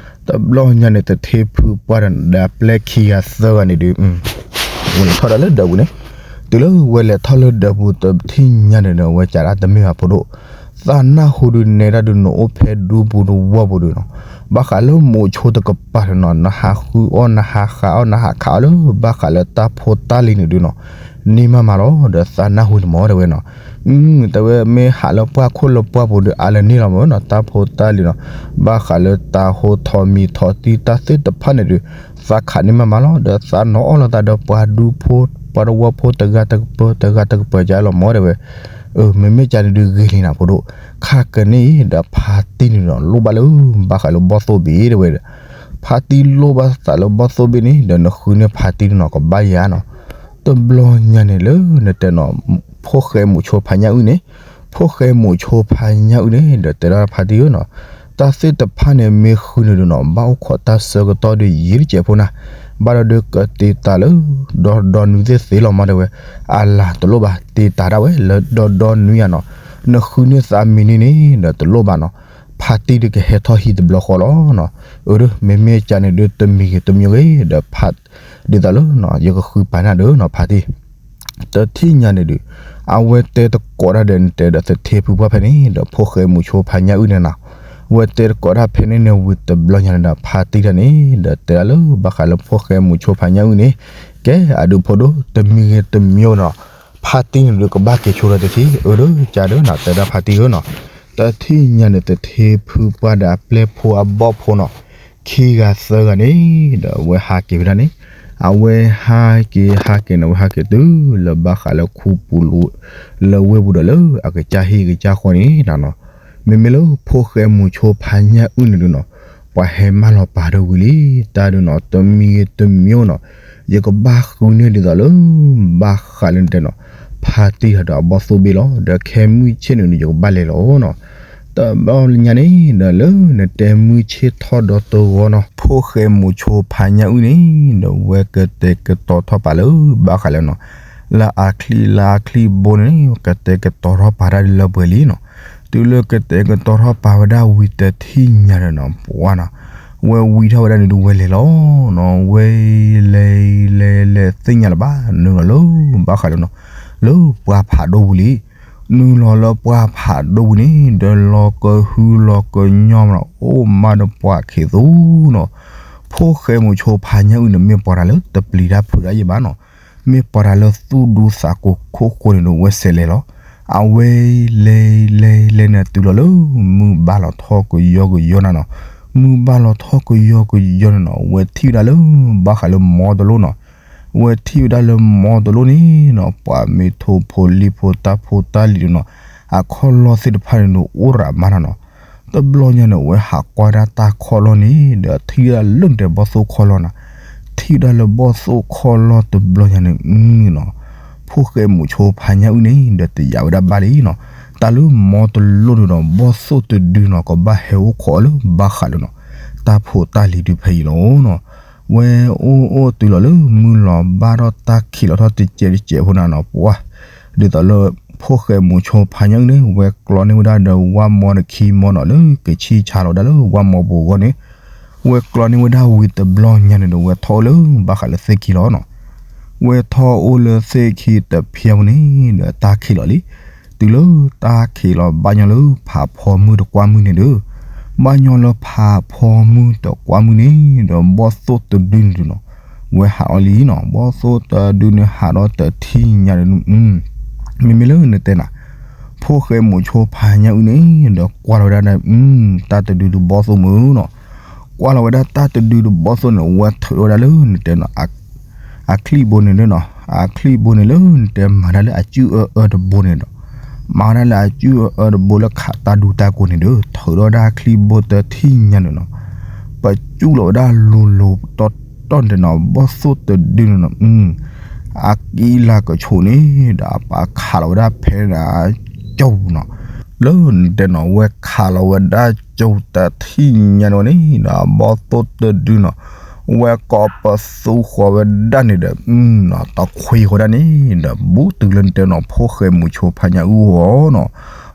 တဘျီညါန့ၣ် သထ့ဖုပှၢ်ဒီးပျဲၢ်ခံဂၤသၢဂၤန့ၣ်ဒုး ဝဲလဲၤထီၣ်ဒၣ်လၢဒၢးပူၤန့ၣ်, တုၤလၢဝဲလဲၤထီၣ်လၢဒၢးပူၤတထံၣ်ညါန့ၣ်ဒီး ဝဲကးဒၣ်တမ့ၢ်ဘၣ်ဖိဒိၣ်, သးနၢ်ဟူဒုးနဲဒၣ်ဒုးနအိၣ်ဖဲဒူပူၤတဝီပူၤဒုးနီၤ, ဘၣ်ဃးလၢမူးဆိတကပၤနီၤ နဟးဃုအီၣ် နဟးဃးအီၣ် နဟးခးအီၣ်လၢ ဘၣ်ဃးလၢတၢ်ဖိတၢ်လံၤန့ၣ်ဒုးနီၤ, န့ၢ်မးမးလီၤ ဒီးသးနၢ်ဟူန့ၣ်မၢ်တဲဝဲနီၤ, တဲဝဲမ့ၢ်ဟးလၢပှၢ်ခိၣ်လၢပှၢ်ပူၤဒုး အါလၢန့ၢ်လီၤမၢ်နီၤ တၢ်ဖိတၢ်လံၤနီၤ, ဘၣ်ဃးလၢတၢ်ဟိထီၣ်မံထီၣ်တံၢ်တၢ်သ့ၣ်တဖၣ်န့ၣ်ဒုး သးခးန့ၢ်မးမးလီၤ ဒီးသးနီၤအီၣ်လိာ်သးဒီးပှၤဒူဖိ ပှၤတဝီဖိတဂၤတကပၤ တဂၤတကပၤကလီၤမၢ်တဲဝဲ, အၢ မ့မ့ၢ်ကန့ၣ်ဒုးဂ့ၤလံနၤဖိဒိၣ်, ခါကန့ၢ်အံၤဒီးဖါတံၢ်န့ၣ်ဒီး လိၣ်ဘၣ်လၢ ဘၣ်ဃးလၢဘီၣ်သိၣ်ဘ့ၣ်တဲဝဲ, ဖါတံၢ်လိၣ်ဘၣ်သးလၢဘီၣ်သိၣ်ဘ့ၣ်န့ၣ် ဒီးနဃုန့ၢ်ဖါတံၢ်န့ၣ်နီၤ ကဘၣ်ယၤနီၤ, တဘျီညါန့ၣ်လၢနတဲနီၤ, ဖိၣ်ဃဲမူးဆိဖါညၣ်အုၣ်န့ၣ်, ဖိၣ်ဃဲမူးဆိဖါညၣ်အုၣ်န့ၣ် ဒီးတဲဒၣ်ဖါတံၢ်ဧၢနီၤ, တၢ်သ့ၣ်တဖၣ်န့ၣ်မ့ၢ်ဃုန့ၣ်ဒုးနီၤ ဘၣ်အိၣ်ခိးတၢ်ဆၢကတီၢ်ဒုးယံာ်တစဲးဖိနၤ, ဘၣ်ဒီးဒုးကတ့တၢ်လၢ ဒီဒီနွံသ့ၣ်သ့လီၤမၢ်တဲဝဲ, အလၤတလိၣ်ဘၣ် တ့တၢ်ဒၣ်ဝဲလၢဒီဒီနွံယၤနီၤ, နဃုန့ၢ်သးမံၤန့ၣ်န့ၣ် ဒီးတလိၣ်ဘၣ်နီၤ, ဖါတံၢ်ဒုးကဟဲထီၣ်ဟံၣ်တဘျီဃီလီၤနီၤ, အၢ မ့မ့ၢ်ကန့ၣ်ဒုးတမံၤဂ့ၤတမံၤဂ့ၤ ဒီးဖါ ဒ်သိးလၢ ယကဃုပာ်နၤဒီးနီၤ ဖါတံၢ် တထံၣ်ညါန့ၣ်ဒုး အဝဲတဲတကိးဒၣ်ဒီးနတဲဒီးသထ့ဖုပှၢ်ဖဲန့ၣ် ဒီးဖိၣ်ဃဲမူးဆိဖါညၣ်အုၣ်န့ၣ်နီၤ, ဝဲတဲတကိးဒၣ်ဖဲန့ၣ်န့ၣ်ဝံၤတဘျီညါန့ၣ်ဒီး ဖါတံၢ်တၢ်န့ၣ် ဒီးတဲဒၣ်လၢဘၣ်ဃးလၢဖိၣ်ဃဲမူးဆိဖါညၣ်အုၣ်န့ၣ်, ကဲအဒုးဖိဒိၣ် တမံၤဂ့ၤတမံၤနီၤ, ဖါတံၢ်န့ၣ်ဒုးကဘၣ်က့ၤဆိဒီးတထံၣ် အၢ ဒီးကဒီးနီၤ တဲဒၣ်ဖါတံၢ်ဧၢနီၤ, တထံၣ်ညါန့ၣ်သထ့ဖုပှၢ်ဒီးအပျဲၢ်ဖိအဘီၣ်ဖိနီၤ ခံဂၤသၢဂၤန့ၣ် ဒီးအဝဲဟးက့ၤဝဲဒၣ်န့ၣ်, အဝဲဟးက့ၤဟးက့ၤန့ၣ် အဝဲဟးက့ၤတုၤလၢဘၣ်ဃးလၢခူပူၤလိၤ လၢဝ့ၢ်ပူၤဒီးလၢအကစၢ်ဟံၣ်ကစၢ်ဃီန့ၣ်နီၤ, မ့မ့ၢ်လၢဖိၣ်ဃဲမူးဆိဖါညၣ်အုၣ်န့ၣ်ဒုးနီၤ, ပှၤဟဲမၢလီၤပာ်ဒီးဝံၤလံ တၢ်ဒုးနီၤ တမံၤဂ့ၤတမံၤနီၤ, ယကဘၣ်ဃုန့ၢ်ဒ်သိးလၢ ဘၣ်ဃးလၢနတဲနီၤ, ဖါတံၢ်တၢ်ဒီးအဘီၣ်သိၣ်ဘ့ၣ်လီၤ ဒီးခဲမုၢ်ဆ့ၣ်န့ၣ်န့ၣ် ယကဘၣ်လဲၤလီၤနီၤ တဘျီညါန့ၣ် ဒီးလၢနတဲမုၢ်ဆ့ၣ်ထီၣ်ဒီတဂီၤနီၤ ဖိၣ်ဃဲမူးဆိဖါညၣ်အုၣ်န့ၣ် ဒီးဝဲကတဲာ်ကတီၤထီၣ်ပာ်လၢ ဘၣ်ဃးလၢနီၤ လၢအချံလၢအချံဘိန့ၣ် ကတဲာ်ကတီၤထီၣ်ပာ်တၢ်လၢပှဲၤလံနီၤ, တုၤလၢကတဲာ်ကတီၤထီၣ်ပာ်ဝဲဒၣ်ဝံၤတထံၣ်ညါဒီးနီၤ ပှၤနီၤ ဝဲဝံထီၣ်ဝဲဒၣ်န့ၣ်ဒုးဝဲလဲၤလီၤနီၤ, ဝဲလဲၤလဲၤလဲၤသ့ၣ်ညါလၢၤဘၣ် နုာ်လီၤလၢ ဘၣ်ဃးလၢနီၤ လၢပှၢ်ဖးဒိၣ်ပူၤလံ နုာ်လီၤလၢပှၢ်ဖးဒိၣ်ပူၤန့ၣ် ဒီးလီၤကဟုလီၤကညီမးနီၤ အိၣ်မးဒီးပှၤခံသူနီၤ, ဖိၣ်ဃဲမူးဆိဖါညၣ်အုၣ်န့ၣ် မ့ၢ်ပှၤတၢ်လၢတပျံၤတၢ်ဖုးတၢ်ယံာ်ဘၣ်နီၤ, မ့ၢ်ပှၤတၢ်လၢသူၣ်ဒူသးကိၤခိၣ်ဃိန့ၣ်ဒီး ဝဲဆဲးလဲၤလီၤ, အဝဲလဲၤလဲၤလဲၤန့ၣ်တုၤလီၤလၢ မုၢ်ဘၣ်လီၤထီၣ်ကယီကယီနၤနီၤ, မုၢ်ဘၣ်လီၤထီၣ်ကယီကယီန့ၣ်နီၤ ဝဲထံၣ်ဝဲဒၣ်လၢ ဘၣ်ဃးလၢမီတလိၣ်နီၤ ဝဲထံၣ်ဝဲဒၣ်လၢမီတလိၣ်န့ၣ်နီၤ ပှၤမ့ၢ်ထိၣ်ဖိလံၣ်ဖိတၢ်ဖိတၢ်လံၤဒုးနီၤ အခီၣ်လီၢ်သ့ၣ်တဖၣ်န့ၣ်ဒုးအိၣ်ရးမးနၤနီၤ, တဘျီညါန့ၣ် ဝဲဟးကွၢ်ဒၣ်တၢ်ခီၣ်လီၢ်န့ၣ် ဒီးထံၣ်ဝဲဒၣ်လၢနတဲဘီၣ်သိၣ်ခီၣ်လီၢ်နၤ, ထံၣ်ဝဲဒၣ်လၢဘီၣ်သိၣ်ခီၣ်လီၢ်တဘျီညါန့ၣ် နီၤ ဖိၣ်ဃဲမူးဆိဖါညၣ်အုၣ်န့ၣ် ဒီးတယာ်ဝဲဒၣ်ဘၣ်လံနီၤ, တ အလၢမီတလိၣ်ဒုးဒီး ဘီၣ်သိၣ်တဒုနီၤ ကဘၣ်ဟဲအိၣ်ခိးအီၤလၢဘၣ်ဃးလၢနီၤ တၢ်ဖိတၢ်လံၤဒုးဖဲအံၤလီၤနီၤ. ဝဲအိၣ်အိၣ်တုၤလီၤလၢမုၢ်လီၤဘၣ်ထီၣ်တၢ်ခံးလီၤထီၣ်တစဲးတစဲးဖိန့ၣ်နီၤ ပှၤ ဒ်သိးလၢ ဖိၣ်ဃဲမူးဆိဖါညၣ်အုၣ်န့ၣ် ဝဲကျီန့ၢ်ဝဲဒၣ်ဒီးဝၣ်မီတခံမီနီၤ လၢကဆံၣ်ဆါလီၤဝဲဒၣ်လၢဝၣ်မီပူၤအဂီၢ်န့ၣ် ဝဲကျီန့ၢ်ဝဲဒၣ်ဝံၤတဘျီညါန့ၣ်ဒီး ဝဲထီၣ်အိၣ်လၢဘၣ်ဃးလၢသ့ၣ်ခံလီၤနီၤ. ဝဲထီၣ်အိၣ်လၢသ့ၣ်ခံတဖၠါပူၤန့ၣ်ဒီး တၢ်ခံးလီၤလံ. တုၤလၢတၢ်ခံးလီၤ ဘၣ်ညီလၢဖးဖီမုၢ်တကွၢ်မုၢ်န့ၣ်ဒီး ဘၣ်ညီလၢဖးဖီမုၢ်တကွၢ်မုၢ်န့ၣ်ဒီး ဘီၣ်သိၣ်တဒုန့ၣ်ဒုးနီၤ ဝဲဟးအီၤလံနီၤ. ဘီၣ်သိၣ်တဒုန့ၣ်ဟးဒီးတထံၣ်ညါဒီး မ့မ့ၢ်လၢနတဲနၤ ဖိၣ်ဃဲမူးဆိဖါညၣ်အုၣ်န့ၣ်ဒီး ကွၢ်လီၤဝဲဒၣ်ဒီး တၢ်တဒုဒုးဘီၣ်သိၣ်မုၢ်နီၤ. ကွၢ်လီၤဝဲဒၣ်တၢ်တဒုဒုးဘီၣ်သိၣ်န့ၣ် ဝဲထုးထီၣ်ဝဲဒၣ်လၢနတဲနီၤ အချံၣ်ဘိန့ၣ်လၢနီၤ အချံၣ်ဘိန့ၣ်လၢနတဲမၤတၢ်လၢအစုၣ်အၢအၢတဘိန့ၣ်ဒီး မၤဝဲဒၣ်လၢအစုၣ်အၢအၢတဘိလၢခးတၢ်ဒူတၢ်ကိးန့ၣ်ဒီး ထုးထီၣ်ဝဲဒၣ်ချံၣ်ဘိတထံၣ်ညါန့ၣ်နီၤ ပစုၣ်လီၤဝဲဒၣ်လိၤလိၤတီတီန့ၣ်နီၤ ဘီၣ်သိၣ်တဒုန့ၣ်နီၤ အကံလၤကဆူးန့ၣ်ဒီး အပာ်ခးလီၤဝဲဒၣ်ဖဲန့ၣ်ဒီး ကၠိနီၤ လၢနတဲနီၤ ဝဲခးလီၤဝဲဒၣ်ကၠိတထံၣ်ညါန့ၣ်ဝဲန့ၣ် ဒီးအဘီၣ်သိၣ်တဒုနီၤ ဝဲကိးပသူဃီၤဝဲဒၣ်န့ၣ်ဒီး တခွ့ဃီၤဒၣ်န့ၣ်ဒီး ဘူးတုၤလၢနတဲနီၤ ဖိၣ်ဃဲမူးဆိဖါညၣ်အုၣ်အီၤနီၤ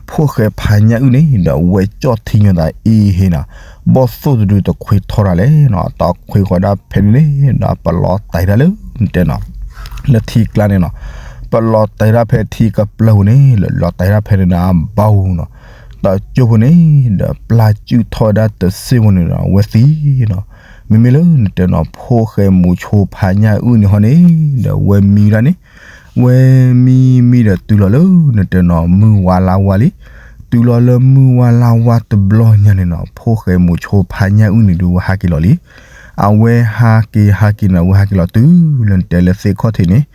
ဖိၣ်ဃဲဖါညၣ်အုၣ်န့ၣ်ဒီး ဝဲကၠီၣ်ထံညါသးအ့ဟ့နီၤ ဘီၣ်သိၣ်တဒုတခွ့ထီၣ်တၢ်လဲၣ်နီၤ တခွ့ဃီၤဒၣ်ဖဲန့ၣ်န့ၣ်ဒီး ပလီၤတဲာ်ဒၣ်လၢနတဲနီၤ လၢထံကျါန့ၣ်နီၤ ပလီၤတဲာ်ဒၣ်ဖဲထံကပျၢၤပူၤန့ၣ် လၢလီၤတဲာ်ဒၣ်ဖဲန့ၣ်ဒီး အဘီပူၤနီၤ တကၠိဖိန့ၣ်ဒီး ပျၢ်စုၣ်ထီၣ်ဝဲဒၣ်တစ့ၢ်ဖိန့ၣ်ဒီး ဝဲသံနီၤ မ့မ့ၢ်လၢနတဲနီၤ ဖိၣ်ဃဲမူးဆိဖါညၣ်အုၣ်န့ၣ်ဟီန့ၣ်ဒီး ဝဲမံဒၣ်န့ၣ် ဝဲမံမံဒီးတုၤလီၤလၢနတဲနီၤ မုၢ်ဝါလါဝါလံ တုၤလီၤလၢမုၢ်ဝါလါဝါတဘျီညါန့ၣ်နီၤ ဖိၣ်ဃဲမူးဆိဖါညၣ်အုၣ်န့ၣ်ဒီး ဝဲဟးက့ၤလီၤလံ အဝဲဟးက့ၤဟးက့ၤန့ၣ် ဝဲဟးက့ၤလီၤတုၤလၢနတဲလၢသ့ၣ်ခီၣ်ထံးန့ၣ်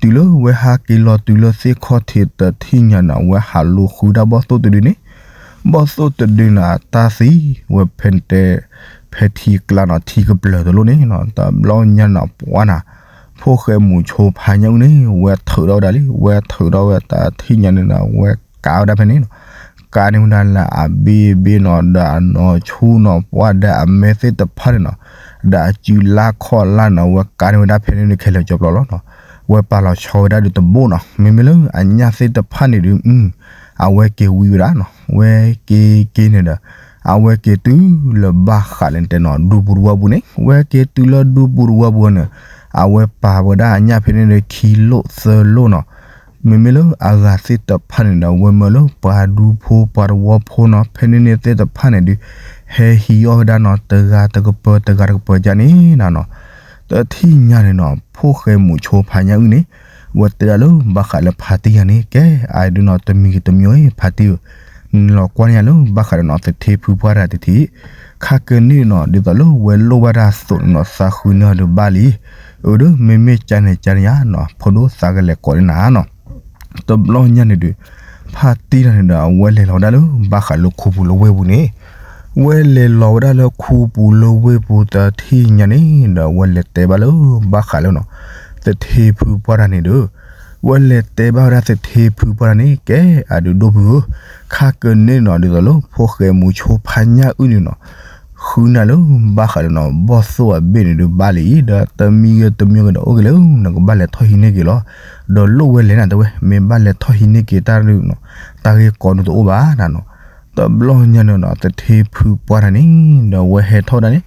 တုၤလၢဝဲဟးက့ၤလီၤတုၤလၢသ့ၣ်ခီၣ်ထံးတထံၣ်ညါန့ၣ် ဝဲဟးလိာ်ဃုဒၣ်ဘီၣ်သိၣ်တဒုန့ၣ် ဘီၣ်သိၣ်တဒုန့ၣ် အတၢ်သံ ဝဲဖဲနတဲ ဖဲထံကျါနီၤ ထံကပျၢၤတလိၣ်န့ၣ်နီၤ တဘျီညါန့ၣ်နီၤ ပှၤနၤ ဖိၣ်ဃဲမူးဆိဖါညၣ်အုၣ်န့ၣ် ဝဲထုးထီၣ်ဝဲဒၣ်လံ ဝဲထုးထီၣ်ဝဲတထံၣ်ညါန့ၣ်နီၤ ဝဲကးဝဲဒၣ်ဖဲန့ၣ်နီၤ ကးန့ၢ်ဝဲဒၣ်လၢအဘ့ၣ်ဘ့ၣ်နီၤ ဒီးအနီၢ်ဆူၣ်နီၤ ပှၤဒီးအမဲသ့ၣ်တဖၣ်န့ၣ်နီၤ ဒီးအစုလါခီၣ်လါန့ၣ် ဝဲကးန့ၢ်ဝဲဒၣ်ဖဲန့ၣ်န့ၣ်ခဲလၢာ်ကၠီပျီလီၤနီၤ ဝဲပာ်လီၤဆီဝဲဒၣ်ဒီးတဘိနီၤ မ့မ့ၢ်လၢအညၣ်သ့ၣ်တဖၣ်န့ၣ်ဒီး အဝဲက့ၤဝံဝဲဒၣ်နီၤ ဝဲက့ၤက့ၤန့ၣ်ဒီး အဝဲက့ၤတုၤလၢဘၣ်ဃးလၢနတဲနီၤ ဒူပူၤတဝၢပူၤန့ၣ် ဝဲက့ၤတုၤလၢဒူပူၤတဝၢပူၤန့ၣ် အဝဲပာ်ဝဲဒၣ်အညၣ်ဖဲန့ၣ်ဒီးခံလိၣ်သၢလိၣ်နီၤ မ့မ့ၢ်လၢအဂၤသ့ၣ်တဖၣ်န့ၣ်ဒီး ဝဲမၢလၢပှၤဒူဖိပှၤတဝီဖိနီၤ ဖဲန့ၣ်န့ၣ်သ့ၣ်တဖၣ်န့ၣ်ဒီး ဟဲဟံးအီၣ်ဝဲဒၣ်နီၤ တဂၤတကပၢၤ တဂၤတကပၢၤကန့ၣ်နီၤ တထံၣ်ညါန့ၣ်နီၤ ဖိၣ်ဃဲမူးဆိဖါညၣ်အုၣ်န့ၣ် ဝဲတဲဒၣ်လၢဘၣ်ဃးလၢဖါတံၢ်ယၤန့ၣ် ကဲ အဒုနီၤ တမံၤဂ့ၤတမံၤဂ့ၤ ဖါတံၢ်ဧၢ နလီၤကွၢ်န့ၢ်ယၤလၢဘၣ်ဃးဒီးနီၤ သထ့ဖုပှၢ်တၢ်တထံၣ် ခါကန့ၣ်နီၤ ဒ်သိးလၢဝဲလိၣ်ဘၣ်တၢ်အသိးန့ၣ်နီၤ သးဃုန့ၢ်အီၤဒီးဘၣ်လံ အၢ ဒီးမ့မ့ၢ်ကန့ၣ်ကန့ၣ်ယါနီၤ ဖိဒိၣ်သးကလဲၤကိးန့ၢ်နၤနီၤ တဘျီညါန့ၣ်ဒီး ဖါတံၢ်တၢ်န့ၣ်ဒီး အဝဲလဲၤလီၤဝဲဒၣ်လၢဘၣ်ဃးလၢခူပူၤလၢဝ့ၢ်ပူၤန့ၣ် ဝဲလဲၤလီၤဝဲဒၣ်လၢခူပူၤလၢဝ့ၢ်ပူၤတထံၣ်ညါန့ၣ်ဒီး အဝဲလဲၤတဲဘၣ်လၢဘၣ်ဃးလၢနီၤ သထ့ဖုပှၢ်တၢ်န့ၣ်ဒီး ဝဲလဲၤတဲဘၣ်ဝဲဒၣ်သထ့ဖုပှၢ်တၢ်န့ၣ် ကဲအဒုဒိၣ်ဖုဧၢ ခါကန့ၣ်နီၤ ဒ်သိးလၢဖိၣ်ဃဲမူးဆိဖါညၣ်အုၣ်န့ၣ်နီၤ ဃုနၤလၢဘၣ်ဃးလၢနီၤ ဘီၣ်သိၣ်အဘ့ၣ်န့ၣ်ဒီးဘၣ်လံ ဒီးတမံၤဂ့ၤတမံၤဂ့ၤဒီးအိၣ်က့ၤလၢ နကဘၣ်လဲၤထီၣ်ဟံးန့ၢ်က့ၤလီၤ ဒီးလိၣ်ဝဲလဲၣ်နၤတဲဝဲ မ့ၢ်ဘၣ်လဲၤထီၣ်ဟံးန့ၢ်က့ၤတၢ်နီၤ တၢ်ဂ့ၢ်ကီဒုးတအိၣ်ဘၣ်နၤနီၤ တဘျီညါန့ၣ်နီၤ သထ့ဖုပှၢ်တၢ်န့ၣ် ဒီးဝဲဟဲထီၣ်ဒၣ်န့ၣ်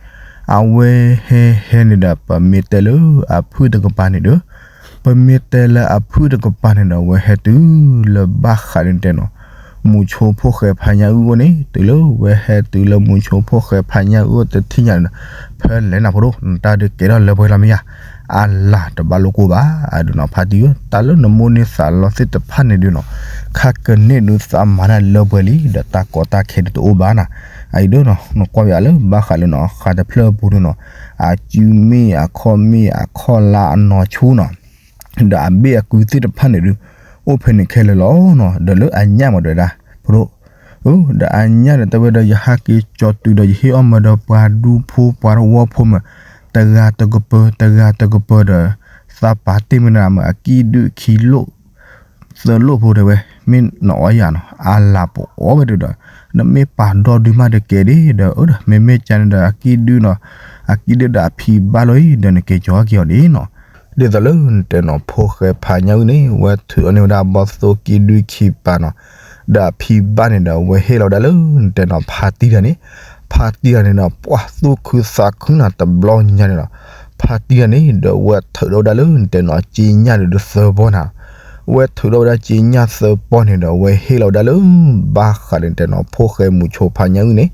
အဝဲဟဲဟဲန့ၣ်ဒီး ပမ့ၢ်တဲလၢအဖုၣ်တကပၤန့ၣ်ဒီး ပမ့ၢ်တဲလၢအဖုၣ်တကပၤန့ၣ်ဒီး ဝဲဟဲတုၤလၢဘၣ်ဃးန့ၣ်တဲနီၤ မူးဆိဖိၣ်ဃဲဖါညၣ်အုၣ်အိၣ်န့ၣ် တုၤလၢဝဲဟဲတုၤလၢမူးဆိဖိၣ်ဃဲဖါညၣ်အုၣ်အိၣ်တထံၣ်ညါန့ၣ်ဒီး ဖဲလဲၣ်နၤဖိဒိၣ် နတၢ်ဒုးကဲထီၣ်လၢပှဲၤလီၤမ့ၢ်ယါ အလၤတဘၣ်လိၣ်ကိၢ်ဘၣ် အဒုနီၤ ဖါတံၢ်ဧၢ တၢ်လၢနမိၣ်န့ၢ်သးလီသ့ၣ်တဖၣ်န့ၣ်ဒုနီၤ ခါကန့ၣ်ဒုသးမၤတၢ်လၢပှဲၤလံ ဒီးတၢ်ကီတၢ်ခဲဒုတအိၣ်ဘၣ်နၤ အအံၤဒုနီၤ နကွၢ်ပယါလၢဘၣ်ဃးလၢနီၤ ဃးတဖျၢၣ်အပူၤဒုနီၤ အစုမ့ၢ်အခီၣ်မ့ၢ် အခီၣ်လါအနီၢ်ဆူၣ်နီၤ ဒီးအဘ့ၣ်အကုသ့ၣ်တဖၣ်န့ၣ်ဒု အိၣ်ဖဲန့ၣ်ခဲလၢာ်လီၤနီၤ ဒီးလၢအညၣ်မၤဒွဲဒၣ် ဖိဒိၣ် ဒီးအညၣ်န့ၣ် တဲဝဲဒီး ယဟးက့ၤကၠီၤတုၤဒီး ယဟ့ၣ်အီၣ်မးဒီးပှၤဒူဖိပှၤတဝီဖိမး တဂၤတကပၢၤ တဂၤတကပၢၤဒီး သးပာ်တ့ၢ်မနုၤမး အကံၣ်ဒုခံလိၣ် သၢလိၣ်ဖိတဲဝဲ, မ့ၢ်နအီယၤနီၤ အလၤပအီၣ်ဝဲဒုဒီး, နမ့ၢ်ပာ်ဒီဒုမးတကဲဒ်ဒီး အၢဒီး မ့မ့ၢ်ကန့ၣ်ဒီး အကံၣ်ဒုနီၤ, အကံၣ်ဒုဒီးအဖံဘၣ်လီၤအံၤ ဒီးနက့ၤကၠီၤက့ၤအီၤဒ်နီၤ. ဒ်သိးလၢနတဲနီၤ ဖိၣ်ဃဲဖါညၣ်အုၣ်န့ၣ် ဝဲထုးအီၤန့ၢ်ဝဲဒၣ်ဘီၣ်သိၣ်ကံၣ်ဒုခံပၤနီၤ, ဒီးအဖံဘၣ်န့ၣ်ဒီး ဝဲဟ့ၣ်လီၤဝဲဒၣ်လၢနတဲနီၤ ဖါတံၢ်တဂၤန့ၣ်, ဖါတံၢ်တဂၤန့ၣ်ဒီး ပှၤသူၣ်ခုသးခုနီၤ တဘျီညါန့ၣ်နီၤ, ဖါတံၢ်တဂၤန့ၣ်ဒီး ဝဲထုးထီၣ်ဝဲဒၣ်လၢနတဲနီၤ က့ညၣ်ဒုးသၢပီန့ၣ်, ဝဲထုးထီၣ်ဝဲဒၣ်က့ညၣ်သၢပီန့ၣ်ဒီး ဝဲဟ့ၣ်လီၤဝဲဒၣ်လၢ ဘၣ်ဃးဒီးနတဲနီၤ ဖိၣ်ဃဲမုၣ်ဆိဖါညၣ်အုၣ်န့ၣ်,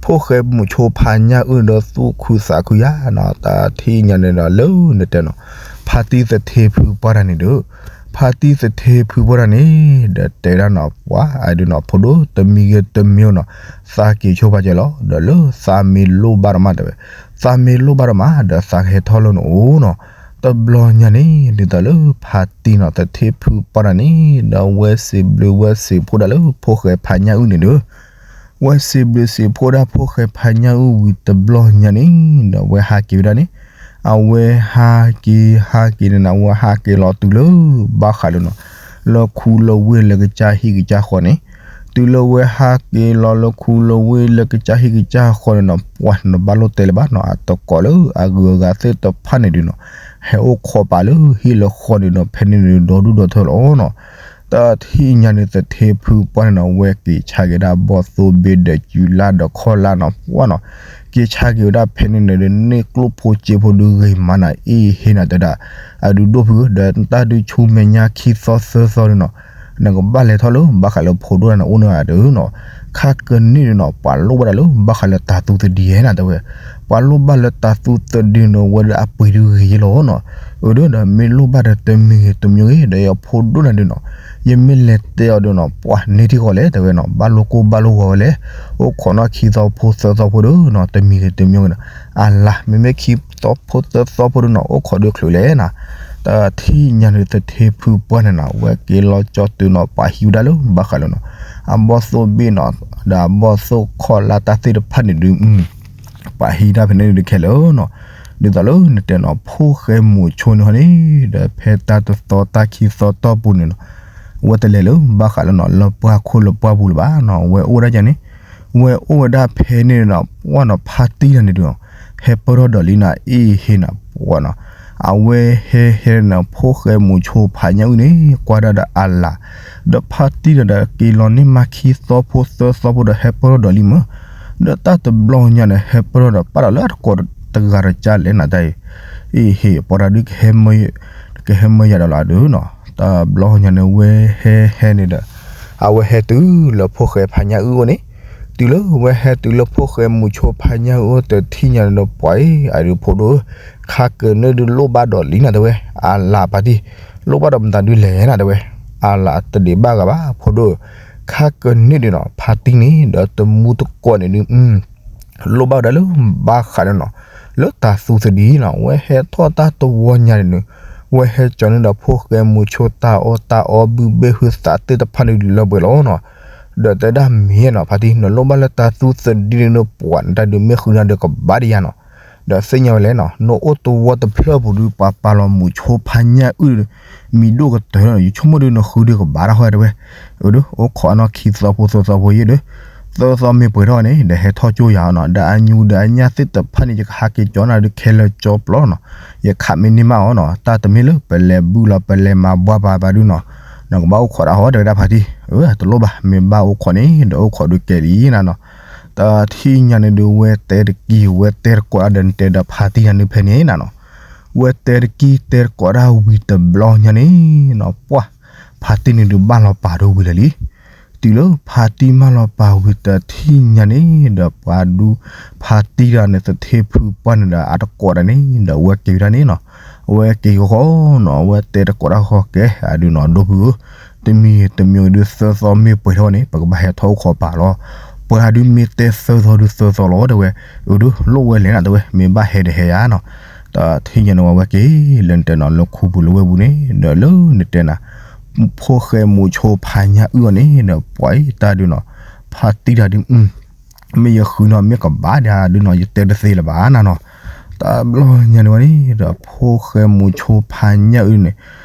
ဖိၣ်ဃဲမုၣ်ဆိဖါညၣ်အုၣ်ဒီးသူၣ်ခုသးခုယၤနီၤ, တၢ်ထံၣ်ညါန့ၣ်ဒီးလၢနတဲနီၤ ဖါတံၢ်သထ့ဖုပှၢ်တၢ်န့ၣ်ဒီး, ဖါတံၢ်သထ့ဖုပှၢ်တၢ်န့ၣ် ဒီးတဲဒၣ်နီၤ ပှၤအဒုနီၤ ဖိဒိၣ်တမံၤဂ့ၤတမံၤနီၤ, သးက့ၤဆိပာ်စၢၤလီၤ ဒီးလၢသးမ့ၢ်လိၣ်ဘၣ်ဒီးမးတဲဝဲ, သးမ့ၢ်လိၣ်ဘၣ်ဒီးမး ဒီးသးကဟဲထီၣ်လၢနအိၣ်နီၤ. တဘျီညါန့ၣ် ဒ်သိးလၢဖါတံၢ်နီၤ သထ့ဖုပှၢ်တၢ်န့ၣ် ဒီးဝဲစံးဘျုးဝဲစံးဖှိၣ်ဒၣ်လၢဖိၣ်ဃဲဖါညၣ်အုၣ်န့ၣ်ဒီး ဝဲစံးဘျုးစံးဖှိၣ်ဒၣ်ဖိၣ်ဃဲဖါညၣ်အုၣ်ဝံၤတဘျီညါန့ၣ် ဒီးဝဲဟးက့ၤဝဲဒၣ်န့ၣ်, အဝဲဟးက့ၤ ဟးက့ၤန့ၣ်နီၤ အဝဲဟးက့ၤလီၤတုၤလၢ ဘၣ်ဃးလၢနီၤ လၢခူလၢဝ့ၢ်လၢကစၢ်ဟံၣ်ကစၢ်ဃီန့ၣ်, တုၤလၢဝဲဟးက့ၤလီၤလၢခူလၢဝ့ၢ်လၢကစၢ်ဟံၣ်ကစၢ်ဃီန့ၣ်နီၤ ပှၤနဘၣ်လိၣ်တဲလၢၤဘၣ်နီၤ အတကိးလၢအဂုၤအဂၤသ့ၣ်တဖၣ်န့ၣ်ဒုးနီၤ, ဟဲအိၣ်ခိးပာ်လၢဟံၣ်လၢဃီန့ၣ်ဒီး ဖဲန့ၣ်န့ၣ်ဒီဒူၣ်ဒီထၢလီၤနီၤ. တၢ်ထံၣ်ညါန့ၣ်သထ့ဖုပှၢ်န့ၣ်နီၤ ဝဲက့ၤဆါက့ၤဒၣ်ဘီၣ်သိၣ်ဘ့ၣ်ဒီးကုလၢ်ဒီးခီၣ်လၢ်နီၤ ပှၢ်နီၤ, က့ၤဆါက့ၤဝဲဒၣ်ဖဲန့ၣ်န့ၣ်ဒီး န့ၢ်ကျိၣ်ဖိစ့ဖိဒုးဂ့ၤမးနၤ အ့ၣ်ဟ့နၤတဲဒၣ်, အဒုးဒိၣ်ဖုဧၢ ဒီးတၢ်ဒုးဆူမဲာ်ညါခံသီသၢသီဒုးနီၤ နကဘၣ်လဲၤထီၣ်လၢဘၣ်ဃးလၢဖိဒိၣ်တၢ်န့ၣ်အိၣ်န့ၣ်ဒုးနီၤ, ခါကနံၣ်ဒုးနီၤ ပှၤလိၣ်ဘၣ်ဒၣ်လၢဘၣ်ဃးလၢတၤသူသဒံးဧါနၤတဲဝဲ, ပှၤလိၣ်ဘၣ်လၢတၤသူသဒံးန့ၣ် ဝဲဒၣ်အပှ့ၤဒုးဂ့ၤယဲလီၤနီၤ. အၢ ဒီး ဒီးမ့ၢ်လိၣ်ဘၣ်ဒီးတမံၤဂ့ၤတမံၤဂ့ၤ ဒီးယဖိဒိၣ်နၤဒုးနီၤ, ယမ့ၢ်လဲၤတဲအီၤဒုးနီၤ ပှၤန့ၢ်ထံဃီလဲၣ်တဲဝဲနီၤ, ဘၣ်လိၣ်ကိၢ်ဘၣ်လိၣ်ဂီၤဝဲလဲၣ်, အိၣ်ခိးနီၢ်ခံသီဖိသၢသီဖိဒုးနီၤ တမံၤဂ့ၤတမံၤဂ့ၤနီၤ, အလါ မ့မ့ၢ်ခံသီဖိသၢသီဖိဒုးနီၤ အိၣ်ခိးဒုးချုးလဲၣ်နၤ. တၢ်ထံၣ်ညါန့ၣ်သထ့ဖုပှၢ်န့ၣ်နီၤ ဝဲက့ၤလီၤကၠီတုၤနီၤ ပာ်ဟံးဝဲဒၣ်လၢဘၣ်ဃးလၢနီၤ အဘီၣ်သိၣ်ဘ့ၣ်နီၤ ဒီးအဘီၣ်သိၣ်ခီၣ်လၢ်တၢ်သ့ၣ်တဖၣ်န့ၣ်ဒုး ပာ်ဟံးတၢ်ဖဲန့ၣ်ဒုးခဲလၢာ်နီၤ. ဒ်သိးလၢနတဲနီၤ ဖိၣ်ဃဲမုၣ်ဆိန့ၣ်ဟီန့ၣ် ဒီးဖဲတၢ်တသီတၢ်ခံသီတီၢ်ပူၤန့ၣ်နီၤ ဝဲတလဲၤလၢဘၣ်ဃးလၢနီၤ လၢပှၢ်ခိၣ်လၢပှၢ်ပူၤလၢၤဘၣ်နီၤ ဝဲအိၣ်ဝဲဒၣ်ကန့ၣ်, ဝဲအိၣ်ဝဲဒၣ်ဖဲန့ၣ်နီၤ ပှၢ်နီၤ ဖါတံၢ်တၢ်န့ၣ်ဒုးနီၤ ဟဲပၢၢ်ထီၣ်ဒီးလံနၤ အ့ၣ်ဟ့နၤ ပှၢ်နီၤ အဝဲဟဲဟဲနီၤ ဖိၣ်ဃဲမုၣ်ဆိဖါညၣ်အုၣ်န့ၣ် ကွၢ်ဒၣ်ဒီးအလါ ဒီးဖါတံၢ်တၢ်ဒီးက့ၤလီၤန့ၢ်မးခံသီဖိသၢသီဖိဒီး ဟဲပၢၢ်ထီၣ်ဒီးလံမး, ဒီးတၢ်တဘျီညါန့ၣ် ဟဲပၢၢ်ထီၣ်ဒီးပာ်ဒီးလၢအတကိးတဂၤတကၢ်လဲၣ်နၤတၢ်အံၤ, အ့ၣ်ဟ့ ပှၤတၢ်ဒုး ကဟဲမၢယၤဒီးလီၤဒုးနီၤ. တဘျီညါန့ၣ် ဝဲဟဲဟဲန့ၣ်ဒီး အဝဲဟဲတုၤလၢဖိၣ်ဃဲဖါညၣ်အုၣ်အိၣ်န့ၣ်, တုၤလၢဝဲဟဲတုၤလၢဖိၣ်ဃဲမုၣ်ဆိဖါညၣ်အုၣ်အိၣ်တထံၣ်ညါန့ၣ်ဒီး ပှၤအံၤ အဒုးဖိဒိၣ်ဧၢ, ခါကနံၣ်ဒုးလိၣ်ဘၣ်ဒီးလံနၤတဲဝဲ, အလါဖါတံၢ်, လိၣ်ဘၣ်ဒီးမတၤဒုးလဲၣ်နၤတဲဝဲ, အလါတဒံးဘၣ်ဂၤဘၣ်ဖိဒိၣ်ဧၢ, ခါကနံၣ်ဒုးနီၤ ဖါတံၢ်န့ၣ် ဒီးတမူတကိးန့ၣ်ဒုး လိၣ်ဘၣ်ဝဲဒၣ်လၢဘၣ်ဃးန့ၣ်နီၤ, လၢတၤသူသဒံးနီၤ ဝဲဟဲထီၣ်တၢ်တဝီညါန့ၣ်ဒုး, ဝဲဟဲကၠီန့ၣ်ဒီး ဖိၣ်ဃဲမုၣ်ဆိတၢ်အီၣ်တၢ်အီဘုဘ့ၣ်ဟုသးသ့ၣ်တဖၣ်န့ၣ်ဒုးလၢပှဲၤလီၤနီၤ. ဒီးတဲဒၣ်မ့ၢ်နီၤ ဖါတံၢ် နလိၣ်ဘၣ်လၢတၤသူသဒံးန့ၣ်ဒီး ပှၤနတၢ်ဒုးမ့ၢ်ဃုနၤဒီးကဘၣ်ဒံးယၤနီၤ. ဒီးသ့ၣ်ညါဝဲလဲၣ်နီၤ နအိၣ်တဝီတဖျၢၣ်ပူၤဒုး ပှၤပာ်လီၤမုၣ်ဆိဖါညၣ်အုၣ် မံၤဒိၣ်ကတၢၢ်လီၤ, ယဆိကမိၣ်ဒုးနဃုဒုးကဘၣ်တၢ်ဃီတဲဝဲ, အၢ ဒီး အိၣ်ခိးအနီၢ်ခံသီဖိသၢသီဖိယဲၢ်ဒီး, သၢသီမ့ၢ်ပှဲၤထီၣ်န့ၣ် ဒီးဟဲထီၣ်ကၠိယၤအီၤနီၤ, ဒီးအညူဒီးအညၣ်သ့ၣ်တဖၣ်န့ၣ် ယကဟးက့ၤကၠီနၤဒုးခဲလၢာ်ကၠီပျီနီၤ, ယခးမ့ၢ်န့ၢ်မးအီၤနီၤ, တၢ်တမ့ၢ်လၢပလဲၤဘုလီၤ ပလဲၤမၤဘှါပှၤဘၣ်ဒုးနီၤ, နကဘၣ်အိၣ်ခိးတၢ်ဃီတဲဝဲဒၣ်ဖါတံၢ်, အၢ တလိၣ်ဘၣ် မ့ၢ်ဘၣ်အိၣ်ခိးန့ၣ် ဒီးအိၣ်ခိးဒုးကဲလံနၤနီၤ. တၢ်ထံၣ်ညါန့ၣ်ဒုး ဝဲတဲတကံၢ် ဝဲတဲတကိးဒီး နတဲဒီးဖါတံၢ်ညါန့ၣ်ဖဲန့ၣ်နၤနီၤ, ဝဲတဲတကံၢ်တဲတကိးဒၣ်ဝံၤတဘျီညါန့ၣ်နီၤ ပှၢ် ဖါတံၢ်န့ၣ်ဒုးဘၣ်လီၤပာ်ဒိၣ်ဝံၤလၢာ်လံ. တုၤလၢဖါတံၢ်မၢလီၤပာ်ဝံၤတထံၣ်ညါန့ၣ် ဒီးပှၤဒုး ဖါတံၢ်တၢ်န့ၣ် သထ့ဖုပှၢ်န့ၣ်ဒီး အတကိးတၢ်န့ၣ် ဒီးအဝဲက့ၤဝဲဒၣ်န့ၣ်နီၤ, အဝဲက့ၤကဃီနီၤ အဝဲတဲတကိးတၢ်ဃီကဲ အဒုးနီၤ ဒိၣ်ဖုဧၢ, တမံၤတမံၤဒုးသၢသီမ့ၢ်ပှဲၤထီၣ်န့ၣ် ပကဘၣ်ဟဲထီၣ်အိၣ်ခိးပာ်လီၤ, ပှၤဒုးမ့ၢ်တဲသၢသီဒုးသၢသီလီၤတဲဝဲ, အၢ ဒုးလိၣ်ဝဲလဲၣ်နၤတဲဝဲ မ့ၢ်ဘၣ်ဟဲဒီးဟဲယၤနီၤ. တၢ်ထံၣ်ညါန့ၣ်ဝဲက့ၤ လၢနတဲနီၤ လၢခူပူၤလၢဝဲပူၤန့ၣ် ဒီးလၢနတဲနၤ ဖိၣ်ဃဲမုၣ်ဆိဖါညၣ်အုၣ်အီၤန့ၣ်ဒီး ပှၤအံၤတၢ်ဒုးနီၤ ဖါတံၢ်တၢ်ဒုး မ့ၢ်ယဃုနီၤ မ့ၢ်ကဘၣ်ဒၣ်ဒုးနီၤ ယတဲတသ့လၢၤဘၣ်နၤနီၤ. တဘျီညါန့ၣ်ဝဲန့ၣ်ဒီး ဖိၣ်ဃဲမုၣ်ဆိဖါညၣ်အုၣ်န့ၣ်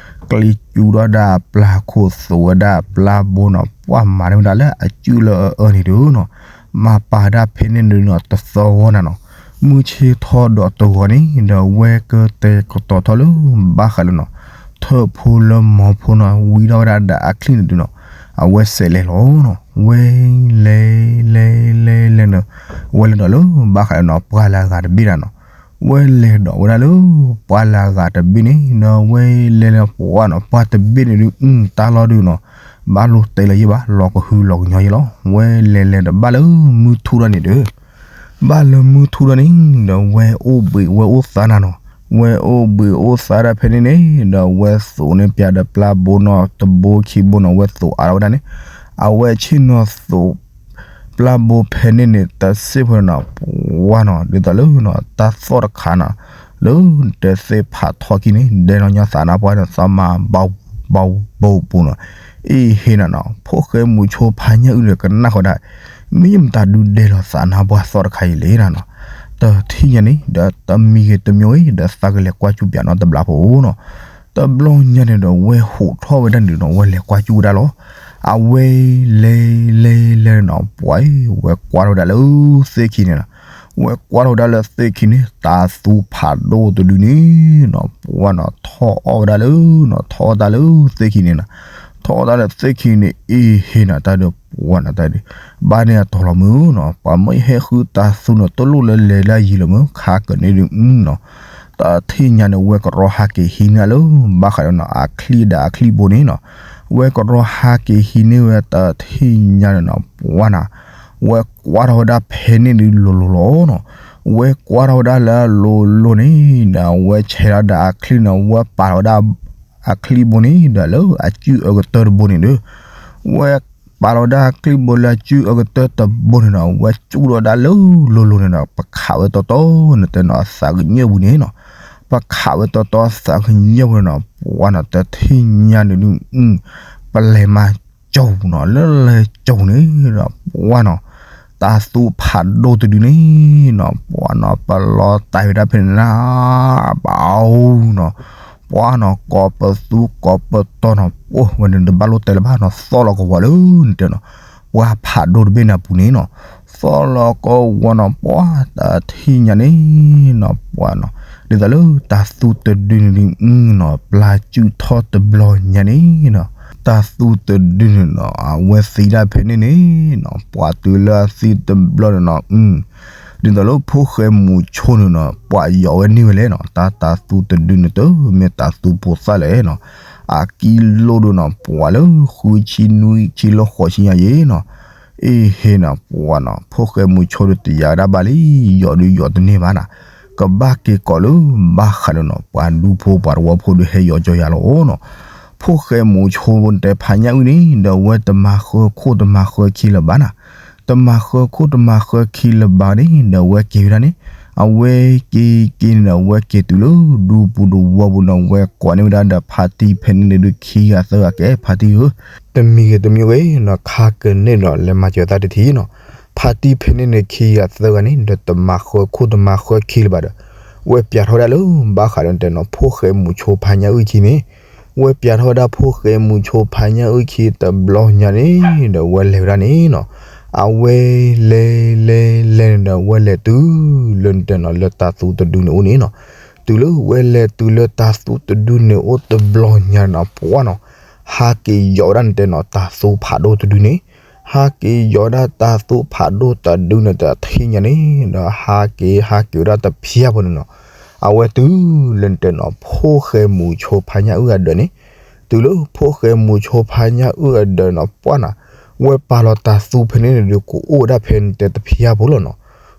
ကျ့စူထီၣ်ဒၣ်အပျၢ်ခိၣ် သိးဝဲဒၣ်အပျၢ်ဘိနီၤ ပှၢ်မၤန့ၢ်ဝဲဒၣ်လၢအစုၣ်လၢအအၢန့ၣ်ဒုနီၤ, မၤပာ်ဒၣ်ဖဲန့ၣ်ဒုနီၤ တသီဝီနၤနီၤ, မုၢ်ဆ့ၣ်ထီၣ်ဒီးတဂီၤန့ၣ် ဒီးဝဲကတဲာ်ကတီၤထီၣ်လၢ ဘၣ်ဃးလၢနီၤ ထၢၣ်ဖိလၢမီၤဖိနီၤ ဝံထီၣ်ဝဲဒၣ်ဒီးအချံၣ်န့ၣ်ဒုနီၤ, အဝဲစဲးလဲၤလီၤနီၤ, ဝဲလဲၤလဲၤလဲၤလဲၤနီၤ, ဝဲလဲၤဒီးလၢဘၣ်ဃးလၢနီၤ ပှၢ်လၢအဂၤတဘ့ၣ်နၤနီၤ, ဝဲလဲၤဒီးဝဲဒၣ်လၢ ပှၢ်လၢအဂၤတဘ့ၣ်န့ၣ် ဒီးဝဲလဲၤလၢပှၢ်နီၤ ပှၢ်တဘ့ၣ်န့ၣ်ဒု တၢ်လီၢ်ဒုနီၤ, ဘၣ်လိၣ်တဲလၢၤယဲၢ်ဘၣ် လီၤကဟုလီၤကညီယဲၢ်လီၤ, ဝဲလဲၤလဲၤဒီးဘၣ်လၢမုၢ်ထူၣ်ဒၣ်န့ၣ်ဒီး ဘၣ်လၢမုၢ်ထူၣ်ဒၣ်န့ၣ် ဒီးဝဲအိၣ်ဘှံးဝဲအိၣ်သါနၤနီၤ, ဝဲအိၣ်ဘှံးအိၣ်သါဒၣ်ဖဲန့ၣ်န့ၣ် ဒီးဝဲသိးန့ၢ်ပၠးဒီးပျၢ်ဘိနီၤ တဘိခံဘိနီၤ ဝဲသိးအါထီၣ်ဝဲဒၣ်န့ၣ်, အဝဲဆ့ၣ်နီၤသိး ပျၢ်ဘိဖဲန့ၣ်န့ၣ် တစ့ၢ်ဖိနီၤ ပှၢ်နီၤ ဒ်သိးလၢနီၤ တၢ်သီၣ်တခါနီၤ လၢတဲသ့ၣ်ဖးထီခံန့ၣ် ဒဲနီၤညီသးနါပှၢ်န့ၣ် သးမၤဘၣ်ဘၣ်ဘိပူၤနီၤ, အ့ဟ့နၤနီၤ ဖိၣ်ဃဲမူၤဆိဖါညၣ်အုၣ်ဒီးကနၣ်ဃီဒၣ်, မ့ၢ်ယမတၤဒုဒဲလီၤသးနါပှၢ်သီၣ်တခါအံၤလဲၣ်နၤနီၤ, တထံၣ်ညါန့ၣ် ဒီးတမံၤဂ့ၤတမံၤဂ့ၤ ဒီးသးကလဲၤကွၢ်စူၣ်ပၠးနီၤတဘျီဖိနီၤ, တဘျီညါန့ၣ်ဒီး ဝဲဟိးထီၣ်ဝဲဒၣ်န့ၣ်ဒီး ဝဲလဲၤကွၢ်စူၣ်ဝဲဒၣ်လီၤ. အဝဲလဲၤလဲၤလဲၤနီၤ ပှၢ်အံၤ ဝဲကွၢ်ထီၣ်ဝဲဒၣ်လၢသ့ၣ်ခံန့ၣ်နီၤ, ဝဲကွၢ်ထီၣ်ဝဲဒၣ်လၢသ့ၣ်ခံန့ၣ် တၤသူဖးဒိၣ်တဒုန့ၣ်နီၤ ပှၢ်နီၤ ထီၣ်အီၣ်ဝဲဒၣ်လၢ နီၤ ထီၣ်အီၣ်တၢ်လၢသ့ၣ်ခံန့ၣ်နီၤ, ထီၣ်အီၣ်တၢ်လၢသ့ၣ်ခံန့ၣ် အ့ဟ့နၤတၢ်ဒီး ပှၢ်နီၤတၢ်ဒီး ဘၣ်န့ၢ်အတီၤလီၤမုၢ်နီၤ, ပှၤမ့ၢ်ဟဲဃုတၤသူနီၤ တလိၣ်လၢလဲၤလၢယံၤလီၤမုၢ် ခါကန့ၢ်ဒုနီၤ, တထံၣ်ညါန့ၣ် ဝဲကရီဟးက့ၤဟံးန့ၢ်လၢ ဘၣ်ဃးဒီးနီၤ အချံၣ်ဒီးအချံၣ်ဘိန့ၣ်နီၤ, ဝဲကရီဟးက့ၤဟံးန့ၢ်ဝဲ တထံၣ်ညါန့ၣ်နီၤ ပှၢ်နီၤ ဝဲကွၢ်ထီၣ်ဝဲဒၣ်ဖဲန့ၣ်ဒုလိၤလိၤလီၤနီၤ, ဝဲကွၢ်ထီၣ်ဝဲဒၣ်လၢအလိၤလိၤန့ၣ် ဒီးဝဲဆဲးထီၣ်ဒီးအချံၣ်နီၤ ဝဲပာ်လီၤဝဲဒၣ် အချံၣ်ဘိန့ၣ် ဒီးလၢအစုၣ်အကတၢၢ်တဘိန့ၣ်ဒီး ဝဲပာ်လီၤဝဲဒၣ်အချံၣ်ဘိလၢအစုၣ်အကတၢၢ်တဘိန့ၣ်နီၤ ဝဲစူၣ်ထီၣ်ဝဲဒၣ်လၢလိၤလိၤန့ၣ်ဒီး ပခးဝဲတီတီန့ၣ်တဲနီၤ အသးကညီၢ်ပူၤန့ၣ်နီၤ, ပခးဝဲတီတီအသးကညီၢ်ပူၤန့ၣ်နီၤ ပှၢ်နီၤ တထံၣ်ညါန့ၣ်ဒု ပလဲၤမၤ ကၠိနီၤ လၢလဲၤကၠိန့ၣ်ဒီး ပှၢ်နီၤ တၤသူဖးဒိၣ်တဒုန့ၣ်နီၤ ပှၢ်နီၤ ပလီၤတၢ်ဝဲဒၣ်ဖဲန့ၣ်နီၤ ပအူနီၤ ပှၢ်နီၤ ကိးပသူကိးပတီၤနီၤ ပှၢ်ဝဲန့ၣ်တဘၣ်လိၣ်တဲလၢၤဘၣ်နီၤ သီၣ်လီၤကဝီၤလၢနတဲနီၤ ပှၢ်ဖးဒိၣ်တဘ့ၣ်န့ၣ်အပူၤန့ၣ်နီၤ သီၣ်လီၤကဝီၤနီၤ ပှၢ်တထံၣ်ညါန့ၣ်နီၤ ပှၢ်နီၤ ဒ်သိးလၢတၤသူတဒုန့ၣ်ဒုနီၤ ပျၢ်စုၣ်ထီၣ်တဘျီညါန့ၣ်နီၤ တၤသူတဒုန့ၣ်နီၤ အဝဲသံဒၣ်ဖဲန့ၣ်န့ၣ်နီၤ ပှၢ်တုၤလၢအသံတဘျီန့ၣ်နီၤ ဒ်သိးလၢဖိၣ်ဃဲမူၤဆိန့ၣ်နီၤ ပှၢ်ယီၤဝဲန့ၢ်ဝဲလဲၣ်နီၤ တၢ်တၤသူတဒုန့ၣ်တမ့ၢ်တၤသူဖိသၣ်လဲၣ် အကံလိၣ်ဒုနီၤ ပှၢ်လၢဃုဆံနွံဆံလၢဃိးဆံညါယဲနီၤ အ့ဟ့နီၤ ပှၢ်နီၤ ဖိၣ်ဃဲမူၤဆိဒုတယာ်ဒၣ်ဘၣ်လံ ယီၤဒုယီၤတန့ၢ်ဘၣ်နီၤ ကဘၣ်က့ၤကိးလၢဘၣ်ဃးဒီးနီၤ ပှၤဒူဖိပှၤတဝီဖိဒုဟဲယီၤကၠီယၤလီၤနီၤ ဖိၣ်ဃဲမူၤဆိတဲဖးညၣ်အုၣ်န့ၣ် ဒီးဝဲတမၤဃၢခိၣ်တမၤဃၢခံလၢၤဘၣ်နီၤ တမၤဃၢခိၣ်တမၤဃၢခံလၢၤဘၣ်န့ၣ် ဒီးဝဲက့ၤဝဲဒၣ်န့ၣ် အဝဲက့ၤက့ၤန့ၣ်ဒီး ဝဲက့ၤတုၤလၢဒူပူၤတဝီပူၤန့ၣ် ဝဲကိးန့ၢ်ဝဲဒၣ်ဒီးဖါတံၢ်ဖဲန့ၣ်န့ၣ်ဒုခံဂၤသၢဂၤကဲ ဖါတံၢ်ဧၢ တမံၤဂ့ၤတမံၤဂ့ၤနီၤ ခါကန့ၢ်ဒီးလဲၤမၤစၢၤသးတထံၣ်နီၤ ဖါတံၢ်ဖဲန့ၣ်န့ၣ်ခံဂၤသၢဂၤန့ၣ် ဒီးတမၤဃၢခိၣ်တမၤဃၢခံလၢၤဘၣ်ဒီး ဝဲပၠးထီၣ်ဝဲဒၣ်လၢဘၣ်ဃးဒီးတဲနီၤ ဖိၣ်ဃဲမူၤဆိဖါညၣ်အုၣ်ခံန့ၣ် ဝဲပၠးထီၣ်ဝဲဒၣ်ဖိၣ်ဃဲမူၤဆိဖါညၣ်အုၣ်ခံတဘျီညါန့ၣ် ဒီးဝဲလဲၤဝဲဒၣ်န့ၣ်နီၤ အဝဲလဲၤလဲၤလဲၤန့ၣ်ဒီး ဝဲလဲၤတုၤလၢတဲနီၤ လၢတၤသူတဒုန့ၣ်အိၣ်န့ၣ်နီၤ တုၤလၢဝဲလဲၤတုၤလၢတၤသူတဒုန့ၣ်အိၣ်တဘျီညါန့ၣ်နီၤ ပှၢ်နီၤ ဟးက့ၤယီၤဝဲဒၣ်န့ၣ်တဲနီၤ တၤသူဖးဒိၣ်တဒုန့ၣ် ဟးက့ၤယီၤဝဲဒၣ်တၤသူဖးဒိၣ်တဒုန့ၣ် တထံၣ်ညါန့ၣ် ဒီးဟးက့ၤဟးက့ၤဝဲဒၣ်တဖၠါဖိန့ၣ်နီၤ အဝဲတုၤလၢတဲနီၤ ဖိၣ်ဃဲမူၤဆိဖါညၣ်အုၣ်အဒၢးန့ၣ် တုၤလၢဖိၣ်ဃဲမူၤဆိဖါညၣ်အုၣ်အဒၢးနီၤ ပှၢ်နီၤ ဝဲပာ်လီၤတၤသူဖဲန့ၣ်န့ၣ်ဒု ကအိၣ်ဝဲဒၣ်ဖဲန့ၣ်တဲတဖၠါဖိလီၤနီၤ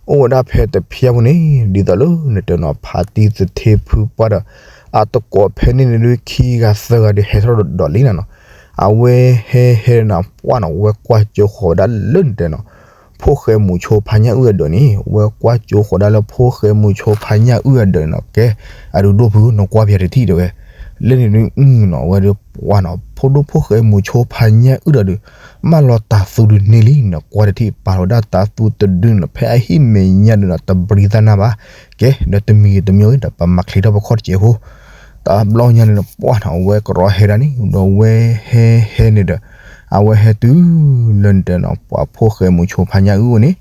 အိၣ်ဝဲဒၣ်ဖဲတဖၠါဖိန့ၣ် ဒ်သိးလၢနတဲနီၤ ဖါတံၢ်သထ့ဖုပှၢ်ဒီး အတကိးဖဲန့ၣ်န့ၣ်ဒု ခံဂၤသၢဂၤဒု ဟဲထီၣ်ဒီးလံနၤနီၤ အဝဲဟဲဟဲနီၤ ပှၢ်နီၤ ဝဲကွၢ်ကၠိဃီၤဝဲဒၣ်လၢနတဲနီၤ ဖိၣ်ဃဲမူၤဆိဖါညၣ်အုၣ်အဒၢးန့ၣ် ဝဲကွၢ်ကၠိဃီၤဒၣ်လၢဖိၣ်ဃဲမူၤဆိဖါညၣ်အုၣ်အဒၢးန့ၣ်နီၤ ကဲ အဒုဒိၣ်ဖု နကွၢ်ပၠးတထံၣ်တဲဝဲ လၢန့ၣ်ဒု နီၤ ဝဲဒု ပှၢ်နီၤ ဖိဒိၣ်ဖိၣ်ဃဲမူၤဆိဖါညၣ်အုၣ်ဒီးဒု မၢလီၤတၤသူဒုန့ၢ်လံ နကွၢ်တထံၣ် ပာ်လီၤဒၣ်တၤသူတဒုန့ၣ် ဖဲအဟံၣ်မဲာ်ညါဒုနီၤ တဘြံသၣ်နၢ်ဘၣ် ကဲ ဒီးတမံၤဂ့ၤတမံၤဂ့ၤဒီး ပမၤချ့ထီၣ်ပခီၣ်တစဲးဖိ တဘျီညါန့ၣ်ဒီး ပှၢ်နီၤ အဝဲကရီဟဲဒၣ်န့ၣ် ဒီးဝဲဟဲဟဲန့ၣ်ဒီး အဝဲဟဲတုၤလၢနတဲနီၤ ပှၤဖိၣ်ဃဲမုၣ်ဆိဖါညၣ်အုၣ်အိၣ်န့ၣ်,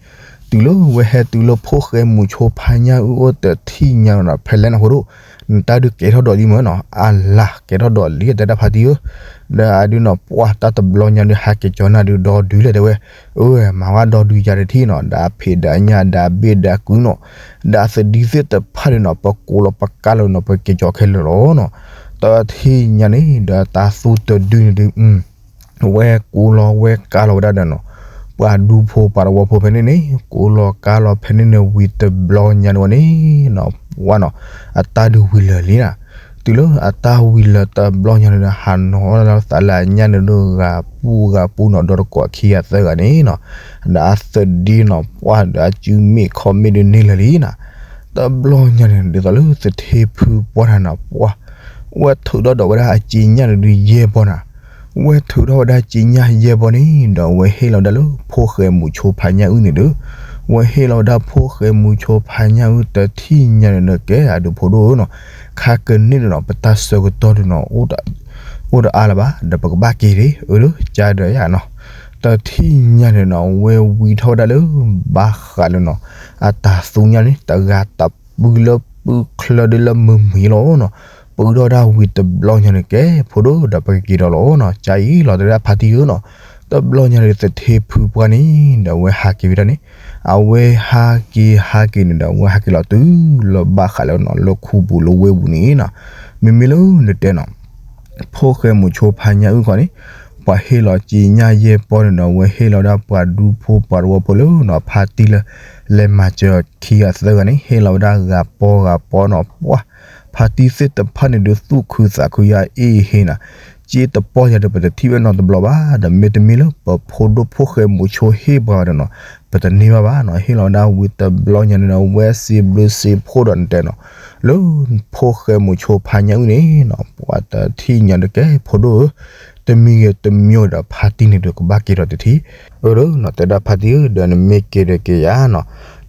တုၤလၢဝဲဟဲတုၤလၢဖိၣ်ဃဲမုၣ်ဆိဖါညၣ်အုၣ်အိၣ်တထံၣ်ညါနီၤ ဖဲလဲၣ်နီၤဖိဒိၣ်, နတၢ်ဒုးကဲထီၣ်ဒိးလံမ့ၢ်နီၤ အလၤကဲထီၣ်ဒိးလံ တဲဒၣ်ဖါတံၢ်ဧၢ, ဒီးအဒုးနီၤ ပှၢ်တၢ်တဘျီညါဒုး ဟးက့ၤကၠီၤနၤဒုးဒီဒုးလဲၣ်တဲဝဲ, အၢ မၤဝဲဒီဒုးယၤတထံၣ်နီၤ ဒီးအဖံးဒီးအညၣ်ဒီးအဘ့ၣ်ဒီးအကုနီၤ ဒီးအသဒံသ့ၣ်တဖၣ်န့ၣ်နီၤ ပကိးလီၤပကါလီၤနီၤ ပက့ၤကၠီၤခဲလၢာ်လီၤနီၤ, တထံၣ်ညါန့ၣ် ဒီးတၢ်သူတဒုန့ၣ်ဒုး ဝဲကိးလီၤဝဲကါလီၤဝဲဒၣ်ဒီးနီၤ, ပှၤဒူဖိပှၤတဝီဖိဖဲန့ၣ်န့ၣ် ကိးလီၤကါလီၤဖဲန့ၣ်န့ၣ် ဝံၤတဘျီညါန့ၣ်ဝဲန့ၣ်နီၤ ပှၢ်နီၤ အတၢ်ဒုးဝံၤလၢာ်လံနီၤ, တုၤလၢအတၢ်ဝံၤလၢာ်တဘျီညါန့ၣ်ဒီး ဟးနီၤလီၤသးလၢအညၣ်န့ၣ်ဒုးဂၤပူၤဂၤပူၤနီၤ ဒီးတကိးခံဂၤသၢဂၤန့ၣ်နီၤ, ဒီးအသဒံနီၤ ပှၢ်ဒီးအစုမ့ၣ်ခီၣ်မ့ၣ်ဒုးန့ၢ်လၢာ်လံနီၤ, တဘျီညါန့ၣ် ဒ်သိးလၢသထ့ဖုပှၢ်တၢ်နီၤ ပှၢ် ဝဲထုးထီၣ်ဒီးဝဲဒၣ်အစ့ညၣ်န့ၣ်ဒုးယဲၢ်ဘီနီၤ, ဝဲထုးထီၣ်ဝဲဒၣ်စ့ညၣ်ယဲၢ်ဘီန့ၣ် ဒီးဝဲဟ့ၣ်လီၤဝဲဒၣ်လၢဖိၣ်ဃဲမုၣ်ဆိဖါညၣ်အုၣ်န့ၣ်ဒီး, ဝဲဟ့ၣ်လီၤဝဲဒၣ်ဖိၣ်ဃဲမုၣ်ဆိဖါညၣ်အုၣ်တထံၣ်ညါန့ၣ်ဒီး ကဲအဒုးဖိဒိၣ်ဧၢနီၤ, ခါကန့ၣ်န့ၣ်နီၤ ပတၢ်ဆၢကတီၢ်ဒုးနီၤ အိၣ်တအါလၢၤဘၣ် ဒီးပကဘၣ်က့ၤဒၣ် အၢလၢကၢ်ဒီးယၤနီၤ, တထံၣ်ညါန့ၣ်နီၤ ဝဲဝံထီၣ်ဝဲဒၣ်လၢ ဘၣ်ဃးလၢနီၤ အတၢ်သူညါန့ၣ် တဂၤတပုၢ်လၢပုၢ်ချၢဒ်လၢမုၢ်မံၤလီၤနီၤ, ပူထီၣ်ဒၣ်ဝံၤတဘျီညါန့ၣ် ကဲဖိဒိၣ်ဒီးပကက့ၤဒီးလီၤနီၤ, ကၢ်အံၤလီၤတဲဒၣ်ဖါတံၢ်ဧၢနီၤ, တဘျီညါန့ၣ် သထ့ဖုပှၢ်န့ၣ် ဒီးဝဲဟးက့ၤဝဲဒၣ်န့ၣ်, အဝဲဟးက့ၤဟးက့ၤန့ၣ်ဒီး အဝဲဟးက့ၤလီၤတုၤလၢဘၣ်ဃးလၢနီၤ လၢခူပူၤလၢဝ့ၢ်ပူၤန့ၣ်နီၤ, မ့မ့ၢ်လၢနတဲနီၤ ဖိၣ်ဃဲမုၣ်ဆိဖါညၣ်အုၣ်ခီန့ၣ်, ပှၤဟ့ၣ်လီၤစ့ညၣ်ယဲၢ်ပီန့ၣ်ဒီး အဝဲဟ့ၣ်လီၤဝဲဒၣ်ပှၤဒူဖိပှၤတဝီဖိလၢနီၤ ဖါတံၢ်လၢ လဲၤမၤစၢၤခံဂၤသၢဂၤန့ၣ် ဟ့ၣ်လီၤဝဲဒၣ်ဂၤပီဂၤပီနီၤ, ပှၢ် ဖါတံၢ်သ့ၣ်တဖၣ်န့ၣ်ဒုးသူၣ်ခုသးခုယါအ့ၣ်ဟ့နီၤ, စ့တပီၢ်ယၤဒီး ပတထံၣ်ဝဲနီတဘျီဘၣ်, ဒီးမ့တမ့ၢ်လၢပဖိဒိၣ်ဖိၣ်ဃဲမုၣ်ဆိဟ့ၣ်ပှၤဒီးနီၤ ပတန့ၢ်ဘၣ်ဘၣ်နီၤ, ဟ့ၣ်လီၤဝဲဒၣ်ဝံၤတဘျီညါန့ၣ်ဒီး ဝဲစံးဘျုးစံးဖှိၣ်ဒီးနတဲနီၤ လၢဖိၣ်ဃဲမုၣ်ဆိဖါညၣ်အုၣ်န့ၣ်နီၤ, ပှၤတထံၣ်ညါဒီး ကဲဖိဒိၣ်ဧၢ, တမံၤဂ့ၤတမံၤဒီးဖါတံၢ်န့ၣ်ဒုးကဘၣ်က့ၤဒီးတထံၣ်, အၢ တဲဒၣ်ဖါတံၢ်ဧၢ, ဒီးနမ့ၢ်က့ၤဒီးက့ၤယၤနီၤ,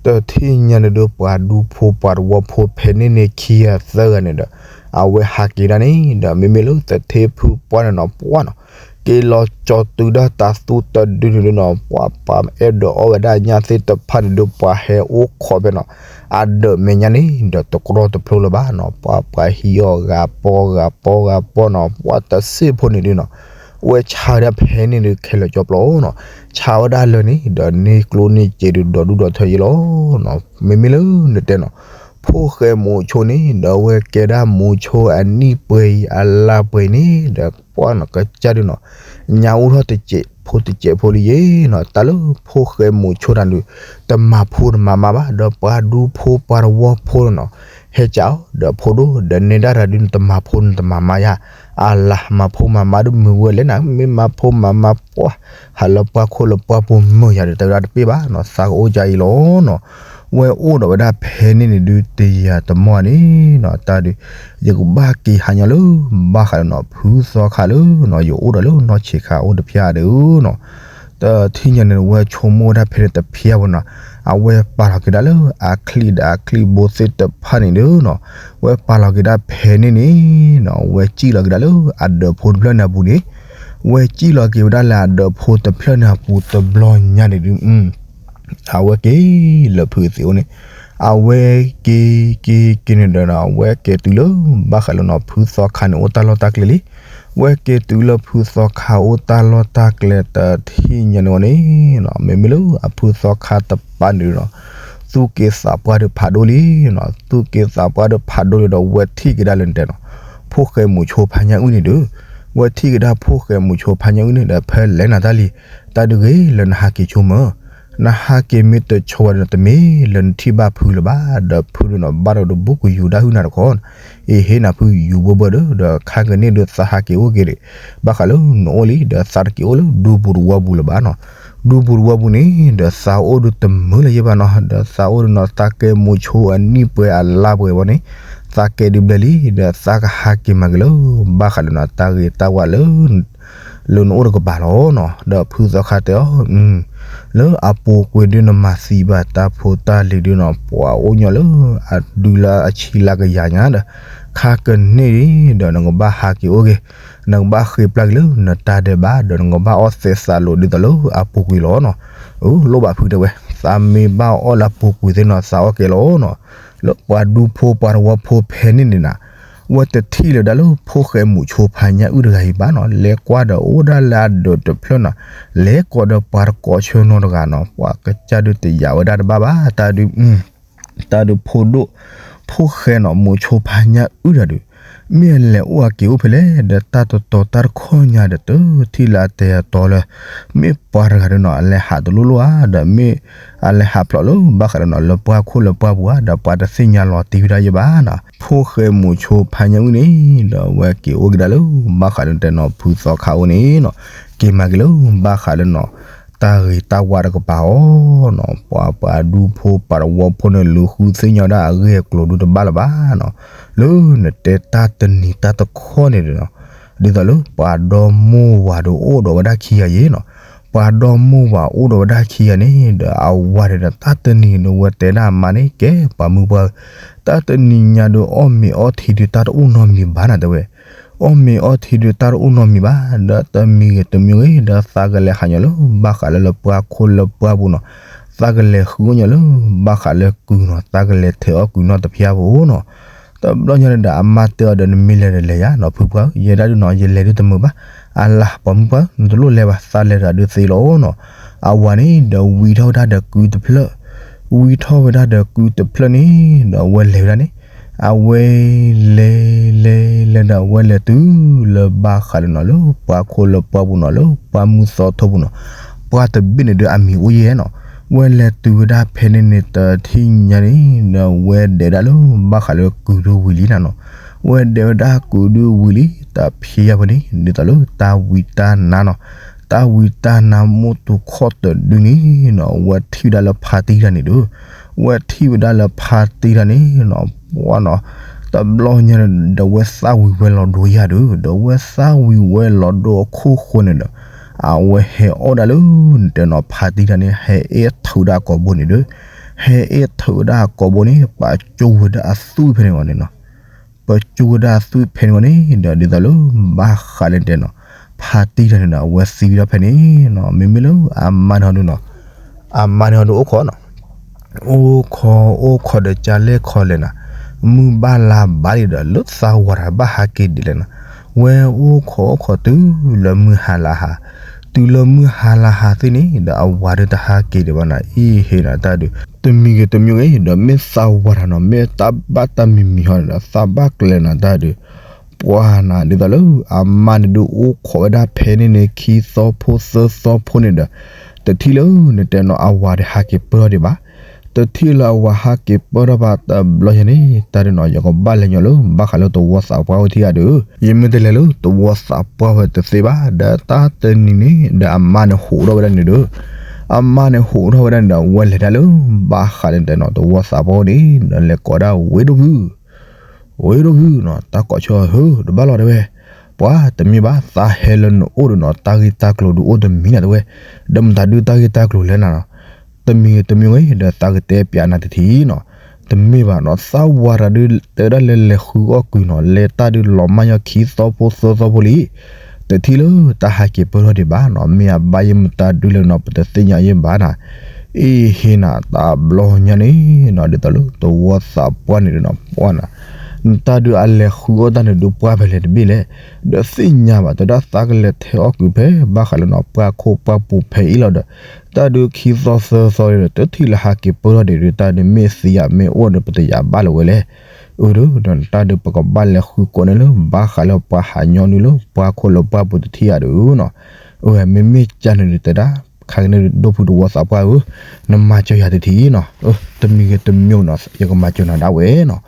တထံၣ်ညါန့ၣ်ဒုး ပှၤဒူဖိပှၤတဝီဖိဖဲန့ၣ်န့ၣ်ခံဂၤသၢဂၤန့ၣ်ဒီး အဝဲဟးက့ၤဒၣ်န့ၣ်ဒီး မ့မ့ၢ်လၢသထ့ဖုပှၢ်န့ၣ်နီၤ ပှၢ်နီၤ က့ၤလီၤကၠီၤတုၤဒၣ်တၢ်သူတဒုန့ၣ်ဒုးနီၤ, ပှၤပှၤအဲၣ်ဒိးအီၣ်ဝဲဒၣ်ညၣ်သ့ၣ်တဖၣ်န့ၣ်ဒုး ပှၤဟဲအိၣ်ခိးဖဲနီၤ အဒၢးမဲာ်ညါန့ၣ်ဒီး တကြီတဖျိလၢၤဘၣ်နီၤ, ပှၤပှၤဟံးအီၣ်ဂၤပီဂၤပီဂၤပီနီၤ, ပှၤတစ့ဖိန့ၣ်ဒုးနီၤ ဝဲဆါဝဲဒၣ်ဖဲန့ၣ်ဒုးခဲလၢာ်ကၠီပျီနီၤ, ဆါဝဲဒၣ်လၢန့ၣ်ဒီး န့ၢ်ကျိၣ်န့ၢ်စ့ဒုးဒီဒူၣ်ဒီထၢယဲလီၤနီၤ, မ့မ့ၢ်လၢနတဲနီၤ ဖိၣ်ဃဲမုၣ်ဆိန့ၣ်ဒီး အဝဲကဲဒၣ်မုၣ်ဆိအနံၣ်ပှဲၤအံၤ အလါပှဲၤအံၤန့ၣ်ဒီး ပှၢ်နီၤ ကစၢ်ဒုးနီၤ ညါအိၣ်ထီၣ်တစဲးဖိတစဲးဖိလံယဲနီၤ, တၢ်လၢဖိၣ်ဃဲမုၣ်ဆိတၢ်ဒုး တမၤဖိတမၤမါဘၣ်, ဒီးပှၤဒူဖိပှၤတဝီဖိနီၤ ဟဲကၠီၤအီၤ ဒီးဖိဒိၣ် ဒီးနဲဒၣ်တၢ်ဒုး နတမၤဖိနတမၤမါယါ, အလါမၤဖိမၤမါဒုးမုာ်ဝဲလဲၣ်နၤ, မ့ၢ်မၤဖိမၤမါပှၢ် ဟးလၢပှၢ်ခိၣ်လၢပှၢ်ပူၤမုာ်ယၤဒီး တဲဝဲဒၣ်တပ့ၢ်ဘၣ်နီၤ, သးကအိၣ်ကၠီအံၤလီၤနီၤ, ဝဲအိၣ်ဒီးဝဲဒၣ်ဖဲန့ၣ်န့ၣ်ဒုး တယၤတမီၢ်န့ၣ်နီၤ, တၢ်ဒုး ယကဘၣ်က့ၤဟးညီလၢ ဘၣ်ဃးလၢနီၤ ဖုသီခါလၢနီၤ ယအိၣ်ဒီးလၢနီၢ်ဆံးခါအိၣ်တဖၠၣ်ဒီးနီၤ, တထံၣ်ညါန့ၣ် ဝဲဆိကမိၣ်ဝဲဒၣ်ဖဲန့ၣ်တဖၠၣ်ဖိနီၤ, အဝဲပာ်လီၤက့ၤဒၣ်လၢအချံၣ်ဒီးအချံၣ်ဘိသ့ၣ်တဖၣ်န့ၣ်ဒီးနီၤ, ဝဲပာ်လီၤက့ၤဒၣ်ဖဲန့ၣ်န့ၣ်နီၤ, ဝဲစံၣ်လီၤက့ၤဒၣ်လၢအဒၢးဖိတဖျၢၣ်န့ၣ်အပူၤန့ၣ်, ဝဲစံၣ်လီၤက့ၤဝဲဒၣ်လၢအဒၢးဖိတဖျၢၣ်န့ၣ်အပူၤတဘျီညါန့ၣ်ဒုး အဝဲက့ၤလၢဖုသံးအိၣ်န့ၣ်, အဝဲက့ၤက့ၤက့ၤန့ၣ်ဒီးနီၤ အဝဲက့ၤတုၤလၢဘၣ်ဃးလၢနီၤ ဖုသီခါန့ၣ် အိၣ်တၢ်လီၢ်တၢ်ကျဲလံ, ဝဲက့ၤတုၤလၢဖုသီခါအိၣ်တၢ်လီၢ်တၢ်ကျဲတထံၣ်ညါန့ၣ်ဝဲန့ၣ်နီၤ, မ့မ့ၢ်လၢအဖုသီခါတပၤန့ၣ်နီၤ သူၣ်က့သးပှၢ်ဒီးဖးဒိၣ်လံနီၤ, သူၣ်က့သးပှၢ်ဒီးဖးဒိၣ်လံဒီး ဝဲထံၣ်က့ၤဒၣ်လၢနတဲနီၤ ဖိၣ်ဃဲမုၣ်ဆိဖါညၣ်အုၣ်န့ၣ်ဒီး, ဝဲထံၣ်က့ၤဒၣ်ဖိၣ်ဃဲမုၣ်ဆိဖါညၣ်အုၣ်န့ၣ်ဒီး ဖဲလဲၣ်နၤတၢ်လံ, တၢ်ဒုးဂ့ၤလၢနဟးက့ၤဆိမၢ် နဟးက့ၤမ့ၢ်တဆိဝဲဒီး တမ့ၢ်လၢနထံၣ်ဘၣ်ဖုလၢၤဘၣ်, ဒီးဖုဒုးနီၤ ဘၣ်ဒီးတဘူၣ်ကယူၤဒၣ်ဟုၣ်နၤတခီ, အ့ၣ်ဟ့ၣ်နၤဖုယူၤဘၢဘၢဒီး ဒီးခါကန့ၢ်ဒုးသးဟးက့ၤအိၣ်က့ၤဒံး, ဘၣ်ဃးလၢနအိၣ်လံ ဒီးသးတက့ၤအိၣ်လၢဒူပူၤတဝီပူၤလၢၤဘၣ်နီၤ, ဒူပူၤတဝီပူၤန့ၣ် ဒီးသးအိၣ်ဒုးတမုာ်လၢၤယဲဘၣ်နီၤ, ဒီးသးအိၣ်ဒုးနီၤ သးကဲမုၢ်ဆိအနံၣ်ပှဲၤအလါပှဲၤဝဲန့ၣ်, သးကဲဒုးဘျဲၣ်လံ, ဒီးသးကဟးက့ၤမၤက့ၤလၢ ဘၣ်ဃးလၢနီၤ တၢ်ဂ့ၤတၢ်ဝါလၢ လၢနအိၣ်တကပၤလီၤနီၤ, ဒီးဖုသီခါတဲအီၤ, လၢအပူၤကွံာ်ဒုးနမၤသံဘၣ်တၢ်ဖိတၢ်လံၤဒုးနီၤ ပှၤအိၣ်ညီလၢအဒုလၢအဆံလၢကယၤညါဒီး ခါကန့ၢ်ဒီး နကဘၣ်ဟးက့ၤအိၣ်က့ၤ, နကဘၣ်ဃ့ပျၢ်က့ၤလၢနတၢ်ဒဲးဘး ဒီးနကဘၣ်အီၣ်သဲးသးလိာ်ဒ်သိးလၢအပူၤကွံာ်လီၤနီၤ. အလိၣ်ဘၣ်ဖုတဲဝဲ, သးမ့ၢ်ဘၣ်အီၣ်လၢအပူၤကွံာ်သ့ၣ်နီၤ သးအီၣ်ကဲလီၤနီၤ. လၢပှၤဒူဖိပှၤသဝီဖိဖဲန့ၣ်န့ၣ်နၤ ဝဲတထံၣ်လၢၤဒၣ်လၢဖိၣ်ဃဲမုၣ်ဆိဖါညါအုၣ်တဂၤအံၤဘၣ်နီၤ, လဲၤကွၢ်ဒီးအိၣ်ဒၣ်လၢအဒၢးတဖျၢၣ်နီၤ, လဲၤကွၢ်ဒီးပှၤတကိးဆၢနီတဂၤနီၤ, ပှၤကစၢ်ဒုးတယာ်ဝဲဒၣ်တဘၣ်ဘၣ်, တၢ်ဒုး တၢ်ဒုးဖိဒိၣ်, ဖိၣ်ဃဲနီၤ မုၣ်ဆိဖါညါအုၣ်တဂၤဒုး, မ့ၢ်အလဲၤအိၣ်အက့ၤအိၣ်ဖဲလဲၣ်, ဒီးတၢ်တတီၤတၢ်တခီညါဒီး တထံၣ်လၢအတဲအတီလၢ မ့ၢ်ပှၤတဂၤဒုးနီၤ အလဲၤဟးတလိၣ်လိၣ်ဧါ, ဒီးမ့ၢ်အလဲၤဟးဖျိးလၢဘၣ်ဃးဒီးနီၤ လၢပှၢ်ခိၣ်လၢပှၢ်ပူၤဧါ, ဒီးပှၤတသ့ၣ်ညါလီၤတံၢ်ဝဲဒၣ်ယဲဘၣ်နီၤ. ဖိၣ်ဃဲမုၣ်ဆိဖါညါအုၣ်န့ၣ် ဒီးအဝဲက့ၤအိၣ်က့ၤဒၣ်လၢ ဘၣ်ဃးလၢတဲနီၤ ဖုသီခါအိၣ်န့ၣ်နီၤ, က့ၤမၤက့ၤလၢ ဘၣ်ဃးလၢနီၤ တၢ်ဂ့ၤတၢ်ဝါတကပၤအီၤနီၤ, ပှၤပှၤဒူဖိပှၤသဝီဖိန့ၣ် လူၤဃုသ့ၣ်ညါဝဲဒၣ်အဂ့ၢ်အကျိၤဒုးတဘၣ်လၢၤဘၣ်နီၤ, လၢနတဲတၢ်တနံၤတၢ်တခီန့ၣ်ဒီးနီၤ, ဒ်သိးလၢပှၤဒီမိၢ်ဝၤဒုးအိၣ်ဒီးဝဲဒၣ်ခံဂၤယဲနီၤ, ပှၤဒီမိၢ်ဝၤအိၣ်ဒီးဝဲဒၣ်ခံဂၤန့ၣ်ဒီး အဝၤန့ၣ်ဒီး တၢ်တနံၤန့ၣ်ဒီး ဝဲတဲဒၣ်အမါန့ၣ် ကဲပှၤမုၢ်ပှၢ်ဧၢ, တၢ်တနံၤညါဒီး အီၣ်မ့ၤအီထံဒုးတၢ်တအိၣ်နီတမံၤဘၣ်နၤတဲဝဲ အီၣ်မ့ၤအီထံဒုးတၢ်တအိၣ်နီတမံၤဘၣ်, ဒီးတမံၤဂ့ၤတမံၤဂ့ၤ ဒီးသးကလဲၤဟးညီလၢ ဘၣ်ဃးလၢလၢပှၢ်ခိၣ်လၢပှၢ်ပူၤနီၤ, သးကလဲၤဃုအီၣ်ညီလၢ ဘၣ်ဃးလၢကုၤနီၤ, သးကလဲၤထဲးအီၣ်ကုၤနီတဖျၢၣ်ဖိနီၤ. တဘျီညါန့ၣ်ဒီး အမါတဲအီၤဒီး နမ့ၢ်လဲၤဒီးလဲၤယၤနီၤ ဖုပှၢ်ဧၢ, ယဲဒၣ်ဒုးနီၤ ယလဲၤဒုးတမုာ်ဘၣ်, အလၤပှၤမုၢ်ပှၢ်ဧၢ နတလိၣ်လဲၤဘၣ်, သးလဲၤတဂၤဒုးသ့လီၤနီၤ. အဝၤန့ၣ်ဒီးဝံထီၣ်ဝဲဒၣ်ဒီးကုၤတဖျၢၣ်, ဝံထီၣ်ဝဲဒၣ်ဒီးကုၤတဖျၢၣ်န့ၣ်ဒီး အဝဲလဲၤဝဲဒၣ်န့ၣ် အဝဲလဲၤလဲၤလဲၤဒီး အဝဲလဲၤတုၤလၢဘၣ်ဃးလၢနီၤ လၢပှၢ်ခိၣ်လၢပှၢ်ပူၤနီၤ, လၢပှၢ်မုၢ်သီထိပူၤနီၤ, ပှၢ်တဘ့ၣ်န့ၣ်ဒီးအမံၤအိၣ်ယဲနီၤ, ဝဲလဲၤတုၤဝဲဒၣ်ဖဲန့ၣ်န့ၣ် တထံၣ်ညါန့ၣ်ဒီး ဝဲဒဲးဝဲဒၣ်လၢ ဘၣ်ဃးလၢကုၤဒုးဝံၤလံနၤနီၤ, ဝဲဒဲးဝဲဒၣ်ကုၤဒုးဝံၤလံ တၢ်ဖံးယါဖဲန့ၣ် ဒ်သိးလၢတၢ်ဝံတၢ်နါနီၤ, တၢ်ဝံတၢ်နါမိၢ်တူခီၣ်တဒုန့ၣ်နီၤ, ဝဲထံၣ်ဝဲဒၣ်လၢဖါတံၢ်တဂၤန့ၣ်ဒီး ဝဲထံၣ်ဝဲဒၣ်လၢဖါတံၢ်တဂၤန့ၣ်နီၤ, ပှၢ်နီၤ, တဘျီညါန့ၣ်ဒီး ဝဲသၣ်ဝံၤဝဲလီၤဒိယၤဒီး ဒီးဝဲသၣ်ဝံၤဝဲလီၤဒိအခိၣ်ဃိန့ၣ်ဒီး အဝဲဟဲအီၣ်ဒၣ်လၢ နတဲနီၤ ဖါတံၢ်တဂၤန့ၣ် ဟဲအဲၣ်ထုးဒၣ်အကိာ်ဘိန့ၣ်ဒီး ဟဲအဲၣ်ထုးဒၣ်အကိာ်ဘိန့ၣ် ပာ်ကၠိဝဲဒၣ်အသွံၣ်ဖဲန့ၣ်ဝဲန့ၣ်နီၤ, ပာ်ကၠိဝဲဒၣ်အသွံၣ်ဖဲန့ၣ်ဝဲန့ၣ်ဒီး ဒ်သိးလၢ ဘၣ်ဃးလၢတဲနီၤ ဖါတံၢ်တဂၤန့ၣ်ဒီး အဝဲသံဝဲဒၣ်ဖဲန့ၣ်နီၤ, မ့မ့ၢ်လၢအမါန့ၣ်ဟီဒုးနီၤ, အမါန့ၣ်ဟီဒုးအိၣ်ခိးနီၤ အိၣ်ခိး အိၣ်ခိးဒီးကလဲၣ်ခီလဲၣ်နၤ, မုၢ်ဘၣ်လါဘၣ်လံဒီး လၢသးဝၤတဂၤဘၣ်ဟးက့ၤဒ်လဲၣ်နၤ, ဝဲအိၣ်ခိးအိၣ်ခိးတုၤလၢမုၢ်ဟါလါဟါ, တုၤလၢမုၢ်ဟါလါဟါသ့ၣ်န့ၣ်ဒီး အဝၤဒီးတဟးက့ၤဒံးဘၣ်နၤ, အ့ဟ့နၤတၢ်ဒုး, တမံၤဂ့ၤတမံၤဂ့ၤဒီး မ့ၢ်သးဝၤတဂၤနီၤ မ့ၢ်တၢ်ဘၣ်တၢ်မံၤမံၤဟီန့ၣ်ဒီး သးဘၣ်ကျဲၤနၤတၢ်ဒုး, ပှၢ်နၤ ဒ်သိးလၢအမါန့ၣ်ဒုးအိၣ်ခိးဝဲဒၣ်ဖဲန့ၣ်န့ၣ် ခံသီဖိသၢသီဖိန့ၣ်ဒီး တထံၣ်လၢနတဲနီၤ အဝၤဒီးဟးက့ၤပၢၢ်ထီၣ်ဒံးဘၣ်, တထံၣ်လၢအဝၤဟးက့ၤပၢၢ်ထီၣ်ဘၣ်တဘျီယဲန့ၣ် တၢ်ဒုးနီၤ ယကဘၣ်လဲၤညီလၢ ဘၣ်ဃးလၢသဝီသးပှၢ်ဝဲထံၣ်ဂၤဒုး, ယမ့ၢ်တလဲၤလၢသဝီသးပှၢ်ဝဲတသ့ဘၣ်, ဒီးတၢ်တနံၤန့ၣ်ဒီး အမါန့ၣ်ဟးထီၣ်ဝဲဒၣ်န့ၣ်ဒီး, အမါန့ၣ်ဟးထီၣ်ဝဲဒၣ်န့ၣ်ဒီး ဝဲလဲၤဒၣ်လၢ ဘၣ်ဃးလၢနတဲနီၤ သဝီသးပှၢ်ဝဲန့ၣ် ဒီးလဲၤကိးဒၣ်ဝ့ၢ်ဒိၣ်ဖု ဝ့ၢ်ဒိၣ်ဖုနီၤ တၢ်ကိးဆၢဟၢ တဘၣ်လီၤတဲဝဲ, ပှၤတမ့ၢ်ဘၣ် သးဟဲလၢနအိၣ်ဒီးနီၤ တၢ်ဂ့ၢ်တၢ်ကျိၤဒုးအိၣ်တမံၤနၤတဲဝဲ, ဒီးမတၤဒုးတၢ်ဂ့ၢ်တၢ်ကျိၤလဲၣ်နၤနီၤ, တမံၤဂ့ၤတမံၤဂ့ၤဒီး သးကတဲပၠးနၤတထံၣ်နီၤ, တမ့ၢ်ဘၣ်နီၤ သးဝၤတဂၤဒုး တဲဒၣ်လၢလဲၤဃုအီၣ်ကုၤနီၤ လဲၤတၢ်ဒုးလီၤမၢ်ညီခံသီဖိသၢသီဖိလံ တထံၣ်လၢတၢ်ဟးက့ၤပၢၢ်ထီၣ်ဒံးဘၣ်နီၤ, မ့ၢ်အဘၣ်ယဲၢ်မတၤဒုးလဲၣ်နီၤ ပတသ့ၣ်ညါယဲၢ်ဘၣ်နၤ, အ့ဟ့နၤတဘျီညါန့ၣ်နီၤ ဒ်သိးလၢသဝီသးပှၢ်န့ၣ်ဒီးနီၤ ပှၢ်နၤ, နတၢ်ဒုးအလဲၤဃုအီၣ်တၢ်န့ၣ်ဒုးပှၢ်ဖဲလဲၣ်တဘ့ၣ်လဲၣ်, ဒီးသ့ၣ်ညါဘၣ်တဲဒၣ်သးကလဲၤထဲအီၣ်ကုၤဖဲ ဘၣ်ဃးလၢနီၤ ပှၢ်ခိၣ်ပှၢ်ပူၤဖဲအံၤလီၤဒီး တၢ်ဒုးခံသီသၢသီဒီး တထံၣ်လၢဟးက့ၤပၢၢ်ထီၣ်ဒံးဒုး တၢ်ဒုးမ့ၢ်သံယၤမ့ၢ်အိၣ်ဒီး ပတယာ်ဘၣ်လၢၤဝဲလဲၣ် အၢ ဒီးတၢ်ဒုးပကဘၣ်လဲၤဃုကိးန့ၢ်လၢ ဘၣ်ဃးလၢပှၤဟးညီနုၢ်လၢပှၢ်ခိၣ်လၢပှၢ်ပူၤတထံၣ်ဂၤဒုးနီၤ, အၢ မ့မ့ၢ်ကန့ၣ်ဒုးတဲဒၣ် ခါကန့ၣ်ဒုး ဒိၣ်ဖုသဝီသးပှၢ်ဧၢ, နမၤစၢၤယၤတထံၣ်နီၤ, တမံၤဂ့ၤတမံၤနီၤ ယကမၤစၢၤနၤဒၣ်ဝဲနီၤ,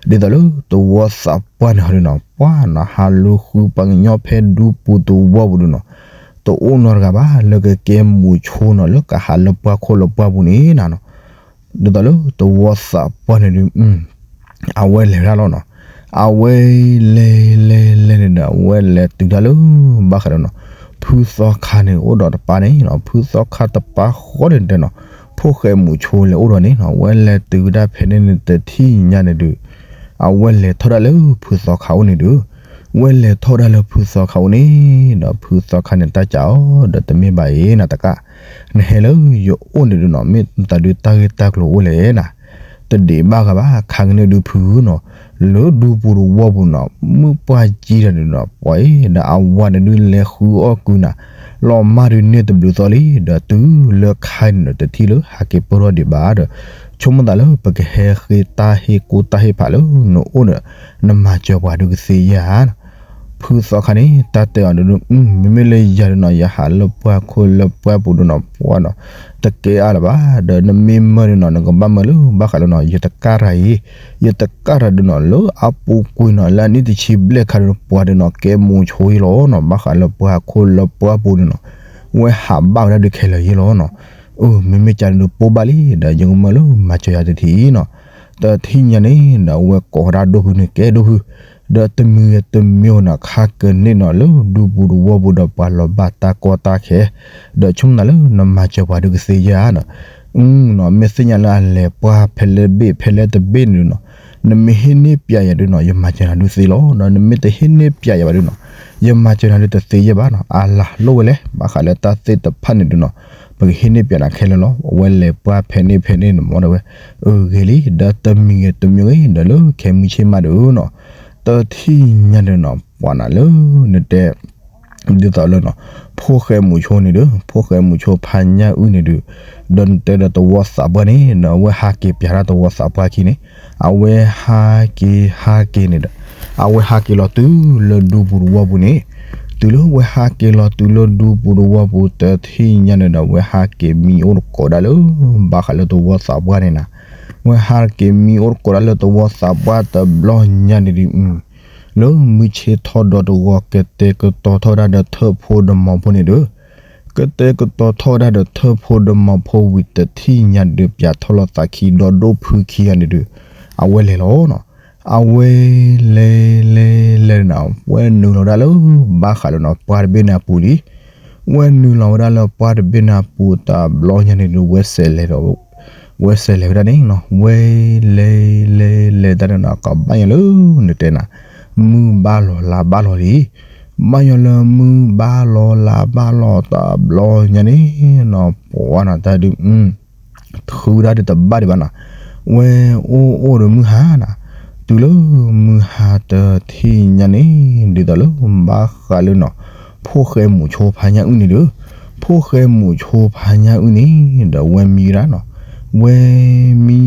ဒ်သိးလၢသဝီသးပှၢ်န့ၣ်ဟီဒုးနီၤ ပှၢ်နၤ ဟးလူၤဃုပှၤကညီဖဲဒူပူၤသဝီပူၤဒုးနီၤ, တအိၣ်နီတဂၤဘၣ် လၢကကဲမုၢ်ဆိနီၤ လၢကဟးလၢပှၢ်ခိၣ်လၢပှၢ်ပူၤန့ၣ်နၤနီၤ ဒ်သိးလၢသဝီသးပှၢ်န့ၣ်ဒုး အဝဲလဲၤဝဲဒၣ်လီၤနီၤ, အဝဲလဲၤလဲၤလဲၤန့ၣ်ဒီး အဝဲလဲၤတုၤတၢ်လၢ ဘၣ်ဃးဒီးနီၤ, ဖုသီခါန့ၣ်အိၣ်ဒီးတပၢ်န့ၣ်နီၤ, ဖုသီခါတပၢ်ဃီန့ၣ်တဲနီၤ, ဖိၣ်ဃဲမူးဆိလဲၤအိၣ်ဒီးန့ၣ်နီၤ, ဝဲလဲၤတုၤဝဲဒၣ်ဖဲန့ၣ်န့ၣ်တထံၣ်ညါန့ၣ်ဒုး, အဝဲလဲၤထီၣ်ဒၣ်လၢဖုသီခါအိၣ်န့ၣ်ဒုး, ဝဲလဲၤထီၣ်ဒၣ်လၢဖုသီခါအိၣ်န့ၣ်ဒီး ဖုသီခါန့ၣ်တၢ်ကးအီၤဒီး တမ့ၢ်ဘၣ်အံၤနီၤတကး, နဟဲလၢယအိၣ်န့ၣ်ဒုးနီၤ, မ့ၢ်သးဒုးတၢ်ဂ့ၢ်တၢ်ကျိၤအိၣ်လဲၣ်နီၤ, တဒံးဘၣ်ဂၤဘၣ် ခါကန့ၣ်ဒုးဖုနီၤ, လၢဒူပူၤတဝီပူၤနီၤ, မုၢ်ပှၢ်ကံတၢ်န့ၣ်နီၤ ပှၤအံၤ ဒီးအဝၤန့ၣ်ဒုးလဲၤဃုအီၣ်ကုၤနၤ, လီၤမၢ်ဒုးန့ၢ်တဘျုးသီလံ, ဒီးတုၤလၢခါန့ၣ်ဒီး တထံၣ်လၢဟးက့ၤပၢၢ်ထီၣ်ဒံးဘၣ်ဒီး, ဆိကမိၣ်သးလၢပကဟဲဃ့တၢ်ဟ့ၣ်ကူတၢ်ဟ့ၣ်ဖးလၢနအိၣ်ဒီး နမၤစၢၤပှၤဒုးကသ့ဧါနီၤ ဖုသီခါန့ၣ် တၢ်တဲအီၤဒုး, မ့မ့ၢ်လၢယၤဒုးနီၤ, ယဟးလၢပှၢ်ခိၣ်လၢပှၢ်ပူၤဒုးနီၤ, ပှၤနီၤ, တကဲအါလၢၤဘၣ်, ဒီးနမ့ၢ်မၢဒုးနီၤ, နကဘၣ်မၢလၢဘၣ်ဃးလၢနီၤ, ယတကၣ်တၢ်အံၤ, ယတကၣ်တၢ်ဒုးနီၤ, လၢအပူၤကွံာ်နီၤ, လၢအနံၣ်တဆံဘျဲၣ်ခါဒုး ပှၤဒုးနီၤ ကဲမူးဆိအံၤလီၤနီၤ, ဘၣ်ဃးလၢပှၢ်ခိၣ်လၢပှၢ်ပူၤဒုးနီၤ, ဝဲဟးဘၣ်ဝဲဒၣ်ဒုးခဲလၢာ်ယံၤလီၤနီၤ. အၢ မ့မ့ၢ်ကန့ၣ်ဒုးပိၢ်ဘၣ်လံ, ဒီးယကမၢလၢမၤစၢၤယၤတထံၣ်နီၤ. တထံၣ်ညါန့ၣ်ဒီး အဝဲကိးဝဲဒၣ်ဒိၣ်ဖုန့ၣ် ကဲဒိၣ်ဖု, ဒီးတမံၤဂ့ၤတမံၤဂ့ၤနီၤ, ခါကန့ၣ်နီၤ လၢဒူပူၤတဝီပူၤဒီး ပှၤလီၤဘၣ်တၢ်ကီတၢ်ခဲ, ဒီးဆိကမိၣ်သးလၢနမၤစၢၤပှၤဒုးကသ့ဧါနီၤ. အၢနီၤ, မ့ၢ်သ့ၣ်ညါလၢအလဲၤပှၢ်ဖဲလဲၣ်တဘ့ၣ် ဖဲလဲၣ်တဘ့ၣ်န့ၣ်ဒုးနီၤ, နမ့ၢ်ဟ့ၣ်န့ၢ်ပၠးယၤဒုးနီၤ, ယမၤစၢၤနၤဒုးသ့လီၤ. ဒီးနမ့ၢ်တဟ့ၣ်န့ၢ်ပၠးယၤဘၣ်ဒုးနီၤ, ယမၤစၢၤနၤဒုးတသ့ယဲၢ်ဘၣ်နီၤ. အလၤလိၣ်ဝဲလဲၣ်, ဘၣ်ဃးလၢတၢ်သ့ၣ်တဖၣ်န့ၣ်ဒုးနီၤ, ပကဟ့ၣ်န့ၢ်ပၠးနၤခဲလၢာ်လီၤ. အဝဲလဲၤပှၢ်ဖဲန့ၣ်ဖဲန့ၣ်န့ၣ် မ့ၢ်ဒီးဝဲ, အၢ ဂ့ၤလံ, ဒီးတမံၤဂ့ၤတမံၤဂ့ၤ ဒီးလၢခဲမုၢ်ဆ့ၣ်မးဒုးနီၤ, တထံၣ်ညါဒုးနီၤ, ပှၤနၤလၢနတဲ ဒ်သိးလၢနီၤ, ဖိၣ်ဃဲမူးဆိန့ၣ်ဒုး, ဖိၣ်ဃဲမူးဆိဖါညၣ်အုၣ်န့ၣ်ဒုး, ဒီးနတဲဒီးသဝီသးပှၢ်န့ၣ်ဒီး အဝဲဟးက့ၤပၠးတၢ်သဝီသးပှၢ်ခံန့ၣ်, အဝဲဟးက့ၤဟးက့ၤန့ၣ်ဒီး, အဝဲဟးက့ၤလီၤတုၤလၢဒူပူၤတဝီပူၤန့ၣ်, တုၤလၢဝဲဟးက့ၤလီၤတုၤလၢဒူပူၤတဝီပူၤ တထံၣ်ညါန့ၣ်ဒီး ဝဲဟးက့ၤမံအိၣ်တကိးဒၣ်လၢ ဘၣ်ဃးလၢသဝီသးပှၢ်န့ၣ်နီၤ. ဝဲဟးက့ၤမံအိၣ်တကိးဒၣ်လၢသဝီသးပှၢ်တဘျီညါန့ၣ်ဒုး လၢမုၢ်ဆ့ၣ်ထီၣ်ဒီတဂီၤ ကတဲာ်ကတီၤထီၣ်ဝဲဒၣ်ဒီးထၢၣ်ဖိဒီးမီၤဖိန့ၣ်ဒီး, ကတဲာ်ကတီၤထီၣ်ဝဲဒၣ်ဒီးထၢၣ်ဖိဒီးမီၤဖိဝံၤ တထံၣ်ညါဒုး ပၠးထီၣ်လီၤသးခံဒီးဒိၣ်ဖုခံဂၤန့ၣ်ဒုး, အဝဲလဲၤလီၤနီၤ. အဝဲလဲၤလဲၤလဲၤနီၤ, ဝဲနုာ်လီၤဝဲဒၣ်လၢ ဘၣ်ဃးလၢနီၤ ပှၢ်တဘ့ၣ်န့ၣ်အပူၤလံ. ဝဲနုာ်လီၤဝဲဒၣ်လၢပှၢ်တဘ့ၣ်န့ၣ်အပူၤတဘျီညါန့ၣ်ဒုး ဝဲစဲးလဲၤဒီး ဝဲစဲးလဲၤဝဲဒၣ်န့ၣ်နီၤ, ဝဲလဲၤလဲၤလဲၤတၢ်န့ၣ်နီၤ ကဘၣ်ညီလၢနတဲနၤ, မုၢ်ဘၣ်လီၤလါဘၣ်လီၤလံ. ဘၣ်ညီလၢမုၢ်ဘၣ်လီၤလါဘၣ်လီၤတဘျီညါန့ၣ်နီၤ, ပှၤနီၤတၢ်ဒုး ထုးဝဲဒၣ်ဒီးတဘၣ်ဒံးဘၣ်နီၤ, ဝဲအိၣ်အိၣ်ဒီးမုၢ်ဟါနီၤ, တုၤလၢမုၢ်ဟါတထံၣ်ညါန့ၣ် ဒ်သိးလၢဘၣ်ဃးလၢနီၤ, ဖိၣ်ဃဲမူးဆိဖါညၣ်အုၣ်န့ၣ်ဒီး, ဖိၣ်ဃဲမူးဆိဖါညၣ်အုၣ်န့ၣ်ဒီး ဝဲမံဝဲဒၣ်နီၤ, ဝဲမံ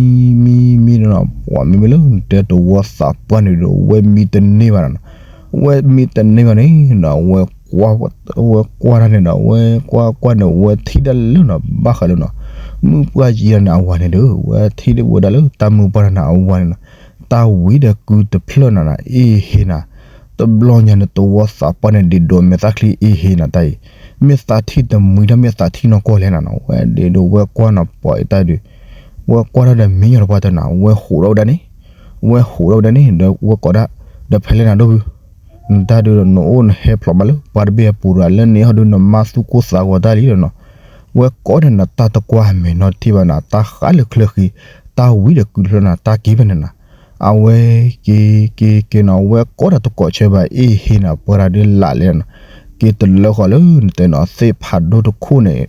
မံမံဒီးနီၤ, ပှၤမ့မ့ၢ်လၢနတဲသဝီသးပှၢ်န့ၣ်ဒီး ဝဲမံတန့ၢ်ဘၣ်နီၤ, ဝဲမံတန့ၢ်ဘၣ်န့ၣ်ဒီး ဝဲ ဝဲကွၢ်တၢ်န့ၣ်ဒီး ဝဲကွၢ်ကွၢ်န့ၣ် ဝဲထံၣ်ဒၣ်လၢနီၤ ဘၣ်ဃးလၢနီၤ, မုၢ်ပှၢ်ကံတၢ်န့ၣ်အဝၤန့ၣ်ဒီး ဝဲထံၣ်ဒၣ်ဝဲဒၣ်လၢတၢ်မုၢ်ပှၢ်တၢ်န့ၣ်အဝၤန့ၣ်နီၤ, တၢ်ဝံၤဒီးကုတဖျၢၣ်နၤနီၤ အ့ၣ်ဟ့နၤ, တဘျီညါန့ၣ် သဝီသးပှၢ်န့ၣ် ဒ့ဒိးမဲာ်သၣ်ချံအ့ၣ်ဟ့နၤတၢ်အံၤ, မ့ၢ်သးထံၣ်တမှံတၢ် မ့ၢ်သးထံၣ်နီၢ်ကီၢ်လဲၣ်နၤနီၤ, ဝဲဒ့ဒိးဝဲကွၢ်နီၤ ပှၤအံၤတၢ်ဒုး ဝဲကွၢ်တၢ်ဒီးမံညီၤတပှၢ်တနၤ ဝဲဟူးထီၣ်ဝဲဒၣ်န့ၣ်, ဝဲဟူးထီၣ်ဝဲဒၣ်န့ၣ် ဒီးဝဲကိးဒၣ်, ဒီးဖဲလဲၣ်နၤဒိၣ်ဖု, နတၢ်ဒုးဒီးနအိၣ်နဟဲဖျိးမးလၢပှၢ်တဘ့ၣ်အပူၤဒီး လၢန့ၣ်ဟီဒုးနမါသူၣ်ကိၢ်သးဂီၤတၢ်လံဒီးနီၤ, ဝဲကိးဒီးနတၢ်တကွၢ်မဲာ်နီတထံၣ်ဘၣ်နၤ တၢ်ဃးလၢချၢဃံ, တၢ်ဝံၤဒီးကုတဖျၢၣ်နၤ တၢ်က့ၤဖဲန့ၣ်နၤ, အဝဲက့ၤက့ၤက့ၤနီၤ ဝဲကိးဒီးတကိးဆၢဘၣ် အ့ၣ်ဟ့နၤ ပှၤတၢ်ဒုးလးလဲၣ်နၤ, က့ၤတလၢဃီၤလၢနတဲနီၤ သ့ၣ်ဖးဒိၣ်တခိၣ်န့ၣ်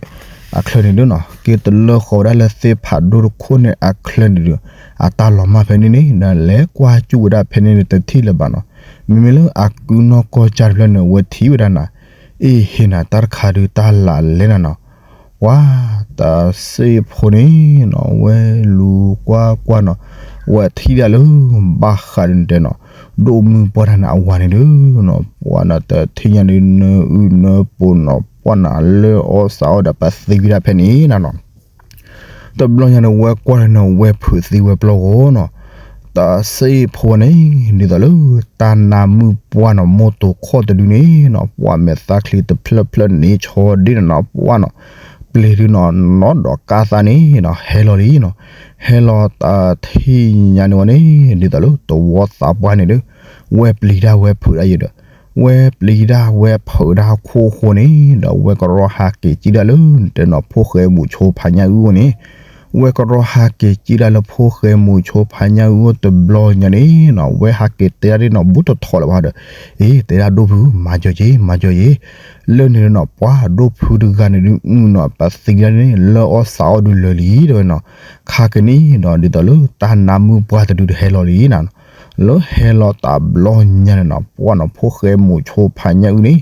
အချၢန့ၣ်ဒုးနီၤ က့ၤတလၢဃီၤဝဲဒၣ်လၢသ့ၣ်ဖးဒိၣ်တခိၣ်န့ၣ်အချၢန့ၣ်ဒုး, အတၢ်လီၤမၢ်ဖဲန့ၣ်န့ၣ် နလဲၤကွၢ်ကၠူၣ်ဝဲဒၣ်ဖဲန့ၣ်န့ၣ် တထံၣ်လၢၤဘၣ်နီၤ, မ့မ့ၢ်လၢအကုနီၢ်ကီၢ်ကၢ်တဖျၢၣ်န့ၣ် ဝဲထံၣ်ဝဲဒၣ်နၤ, အ့ၣ်ဟ့နၤ တၢ်တခါဒုးတၢ်လးလဲၣ်နၤနီၤ, ပှၤတၢ်စ့ၢ်ဖိန့ၣ်နီၤ ဝဲလူၤကွၢ်ကွၢ်နီၤ, ဝဲထံၣ်ဒၣ်လၢ ဘၣ်ဃးဒုးနတဲနီၤ, ဒိၣ်မုၢ်ပှၢ်တၢ်န့ၣ်အဝၤန့ၣ်ဒုးနီၤ ပှၤနီၤ တထံၣ်ညါဒုး နအုၣ်နပှ့ၤနီၤ ပှၤနီၤ လၢအီၣ်စးအီၣ်ဒီးပသံဝဲဒၣ်ဖဲန့ၣ်နၤနီၤ တဘျီညါန့ၣ် ဝဲကွၢ်န့ၣ် ဝဲဖုးသံဝဲပျီၢ်ဂီၤနီၤ, တၢ်စ့ၢ်ဖိန့ၣ် ဒ်သိးလၢ တၢ်နါမုၢ်ပှၢ်နီၤ မိၢ်တိာ်ခီၣ်တဒုန့ၣ်နီၤ ပှၤမဲာ်သၣ်ချံတဖျၢၣ်ဖျၢၣ်န့ၣ် ဆီဒ့နီၤနီၤ ပှၤနီၤ, ပျ့ၤဒုးနီၤ နီၢ်ဒီးကါသၣ်န့ၣ်နီၤ ဟဲလီၤလံနီၤ, ဟဲလီၤတၢ်ထံၣ်ညါန့ၣ်ဝဲန့ၣ် ဒ်သိးလၢသဝီသးပှၢ်န့ၣ်ဒီး ဝဲပျံၤတၢ်ဝဲဖုးတၢ်ယဲဒီး ဝဲပျံၤဒၣ်ဝဲဖုးဒၣ်ဟီၣ်ခိၣ်အဃိန့ၣ် ဒီးဝဲကရီဟးက့ၤစံၣ်ဒၣ်လၢ တဲနီၤ ဖိၣ်ဃဲမူးဆိဖးညၣ်အုၣ်အအိၣ်န့ၣ်, ဝဲကရီဟးက့ၤစံၣ်ဒၣ်လၢဖိၣ်ဃဲမူးဆိဖးညၣ်အုၣ်အအိၣ်တဘျီညါန့ၣ်နီၤ ဝဲဟးက့ၤတဲဒၣ်ဒ်နီၤ ဘူးတထီလၢၤဘၣ်ဒီး, အ့ တဲဒၣ်ဒိၣ်ဖု မၤကၠီၤက့ၤ မၤကၠီၤက့ၤ, လၢန့ၣ်နီၤ ပှၤဒိၣ်ဖုတဂၤန့ၣ်ဒုး မုၢ်နီၤ ပသံဒၣ်န့ၣ် လၢအီၣ်သးအီၣ်ဒုးလၢာ်လံ တဲဝဲနီၤ, ခါက့ၤန့ၣ်ဒီး ဒ်သိးလၢတၢ်နါမုၢ်ပှၢ်တဒုတဟဲလီၤလံနီၤ လၢဟဲလီၤတဘျီညါန့ၣ်နီၤ ပှၤနီၤဖိၣ်ဃဲမူးဆိဖးညၣ်အုၣ်န့ၣ်,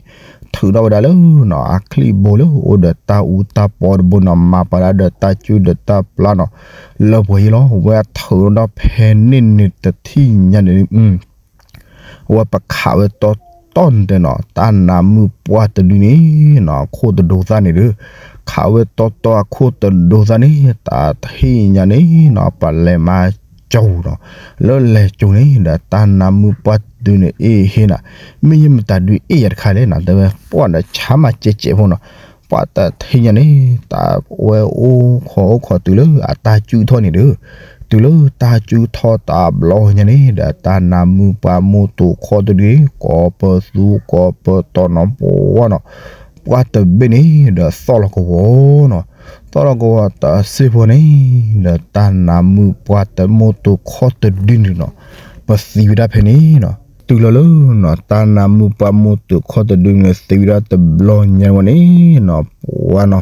ထုးထီၣ်ဝဲဒၣ်လၢနီၤ အချံၣ်ဘိလၢအိၣ်ဒီးတၢ်အူတၢ်ပီတဘိနီၤ မၤပာ်ဒၣ်ဒီးတၢ်စုၣ်ဒီးတၢ်ပျၢ်နီၤ, လၢပှဲၤယံၤလီၤ ဝဲအထုးထီၣ်ဖဲန့ၣ်န့ၣ်တထံၣ်ညါန့ၣ် ဝဲပခးဝဲတီတီန့ၣ်တဲနီၤ တၢ်နါမုၢ်ပှၢ်တဒုန့ၣ်နီၤ အခိၣ်တဒိသၣ်န့ၣ်ဒီး, ခးဝဲတီတီအခိၣ်တဒိသၣ်န့ၣ် တထံၣ်ညါန့ၣ်နီၤ ပလဲၤမၤကၠီၤနီၤ, လၢလဲၤကၠီၤန့ၣ်ဒီး တၢ်နါမုၢ်ပှၢ်တဒုန့ၣ် အ့ဟ့နီၤ, မ့ၢ်ယမတၤဒုးအ့ၣ်ယၤတခါလဲၣ်နီၤ တဲဝဲ ပှၤဒီးဆါမၤကဲးကဲးဖိနီၤ, ပှၤတထံၣ်ညါန့ၣ် တၢ်ဝဲအိၣ်ခိးအိၣ်ခိးတုၤလၢအတၢ်စုၣ်ထီၣ်န့ၣ်ဒီး, တုၤလၢတၢ်စုၣ်ထီၣ်တဘျီညါန့ၣ်ဒီး တၢ်နါမုၢ်ပှၢ်မိၢ်တိာ်ခီၣ်တဒုန့ၣ် ကိးပသူကိးပတီၢ်နီၤ ပှၤနီၤ, ပှၢ်တဘ့ၣ်န့ၣ်ဒီး သီၣ်လီၤကဝီၤနီၤ, သီၣ်လီၤကဝီၤတစ့ၢ်ဖိန့ၣ်ဒီး တၢ်နါမုၢ်ပှၢ်တမိၢ်တိာ်ခီၣ်တဒုန့ၣ်နီၤ ပသံဝဲဒၣ်ဖဲန့ၣ်နီၤ, တုၤလီၤလၢနီၤ တၢ်နါမုၢ်ပှၢ်မိၢ်တိာ်ခီၣ်တဒုန့ၣ် သံဝဲဒၣ်တဘျီညါဝဲန့ၣ်နီၤ ပှၤနီၤ,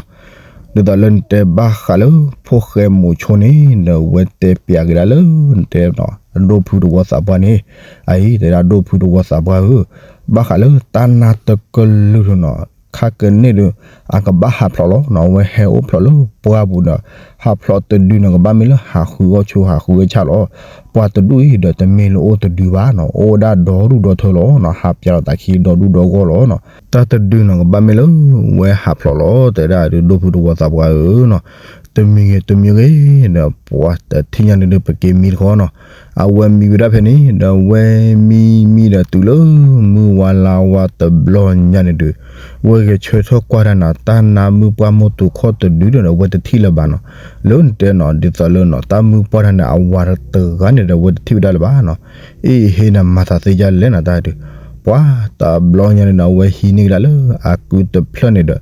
ဒ်သိးလၢနတဲဘၣ်ဃးလၢ ဖိၣ်ဃဲမူးဆိန့ၣ် ဒီးဝဲတဲပျးက့ၤဒၣ်လၢ နတဲနီၤ အဒိၣ်ဖုတဝီသးပှၢ်န့ၣ်, အအံၤ တဲဒၣ်ဒိၣ်ဖုတဝီသးပှၢ်ဧၢ, ဘၣ်ဃးလၢတၢ်နါတကလုာ်နီၤ ခါကန့ၣ်ဒီး အကဘၣ်ဟးဖျိးလီၤနီၤ, အဝဲဟဲအိၣ်ဖျိးလၢပှၢ်ပူၤဒီး ဟးဖျိးတဒုနီၤ ကဘၣ်မ့ၢ်လၢဟးဃုအီၣ်ဆိ ဟးဃုအီၣ်ဆၣ်လီၤ, ပှၤတဒူၣ်အံၤဒီးတမ့ၢ်လၢအိၣ်တဒုဘၣ်နီၤ အိၣ်ဒၣ်ဒီဒူၣ်ဒီထၢလီၤနီၤ, ဟးပၠးလိာ်သးခံဒီဒူၣ်ဒီဂီၢ်လီၤနီၤ, တၢ်တဒုနီၤ ကဘၣ်မ့ၢ်လၢဝဲဟးဖျိးလီၤ တဲဒၣ်ဒိၣ်ဖုတဝီသးပှၢ်ဧၢနီၤ, တမံၤဂ့ၤတမံၤဂ့ၤဒီး ပှၤတထံၣ်ညါန့ၣ်ဒီး ပက့ၤမံတခီနီၤ, အဝဲမံဝဲဒၣ်ဖဲန့ၣ်ဒီး ဝဲမံမံဒီးတုၤလၢ မုၢ်ဝါလါဝါတဘျီညါန့ၣ်ဒီး ဝဲဂဲၤဆၢထၢၣ်ကွၢ်တၢ်နီၤ တၢ်နါမုၢ်ပှၢ်မိၢ်တိာ်ခီၣ်တဒုဒီး ဝဲတထံၣ်လၢၤဘၣ်နီၤ, လၢနတဲနီၤ ဒ်သိးလၢနီၤ တၢ်မုၢ်ပှၢ်တၢ်န့ၣ် အဝၤတဂၤန့ၣ်ဒီး ဝဲတထံၣ်ဝဲဒၣ်လၢၤဘၣ်နီၤ, အ့ဟ့နီၤ မၤသးသ့ဒ်လဲၣ်နီၤ တၢ်ဒုး, ပှၤတဘျီညါန့ၣ်ဒီး အဝဲဟံးန့ၢ်ကဒါလၢ အကုတဖျၢၣ်န့ၣ်ဒီး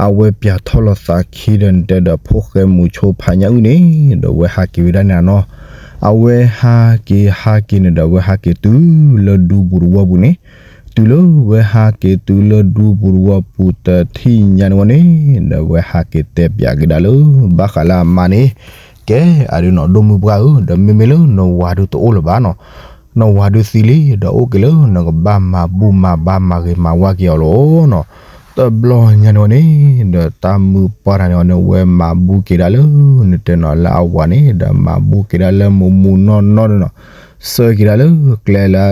အဝဲပၠးထီၣ်လိာ်သးခံဒီး နတဲဒီး ဖိၣ်ဃဲမူးဆိဖးညၣ်အုၣ်န့ၣ်ဒီး ဝဲဟးက့ၤဝဲဒၣ်န့ၣ်နီၤ, အဝဲဟးက့ၤဟးက့ၤန့ၣ်ဒီး ဝဲဟးက့ၤတုၤလၢဒူပူၤတဝီပူၤန့ၣ်, တုၤလၢဝဲဟးက့ၤတုၤလၢဒူပူၤတဝီပူၤတထံၣ်ညါန့ၣ်ဝဲန့ၣ်ဒီး ဝဲဟးက့ၤတဲပၠးက့ၤဒၣ်လၢ ဘၣ်ဃးလၢအမါန့ၣ်, ကဲအဒုးနီၤ ဒိၣ်မုၢ်ပှၢ်ဧၢ, ဒီးမ့မ့ၢ်လၢနဝၤဒုးတအိၣ်လၢၤဘၣ်နီၤ, နဝၤဒုးသံလံ ဒီးအိၣ်က့ၤလၢနကဘၣ်မၤဘူၣ်မၤဘါမၤဂ့ၤမၤဝါက့ၤအီၤလီၤနီၤ, တဘျီညါန့ၣ်ဝဲန့ၣ်ဒီး တၢ်မုၢ်ပှၢ်တၢ်န့ၣ်ဝဲန့ၣ် ဝဲမၤဘူၣ်က့ၤဒၣ်လၢ နတဲနီၤလၢအဝၤန့ၣ်ဒီး မၤဘူၣ်က့ၤဒၣ်လၢမူးမူးနီၢ်နီၢ်ဒီးနီၤ, ဆှၢက့ၤဒၣ်လၢကျဲလၢ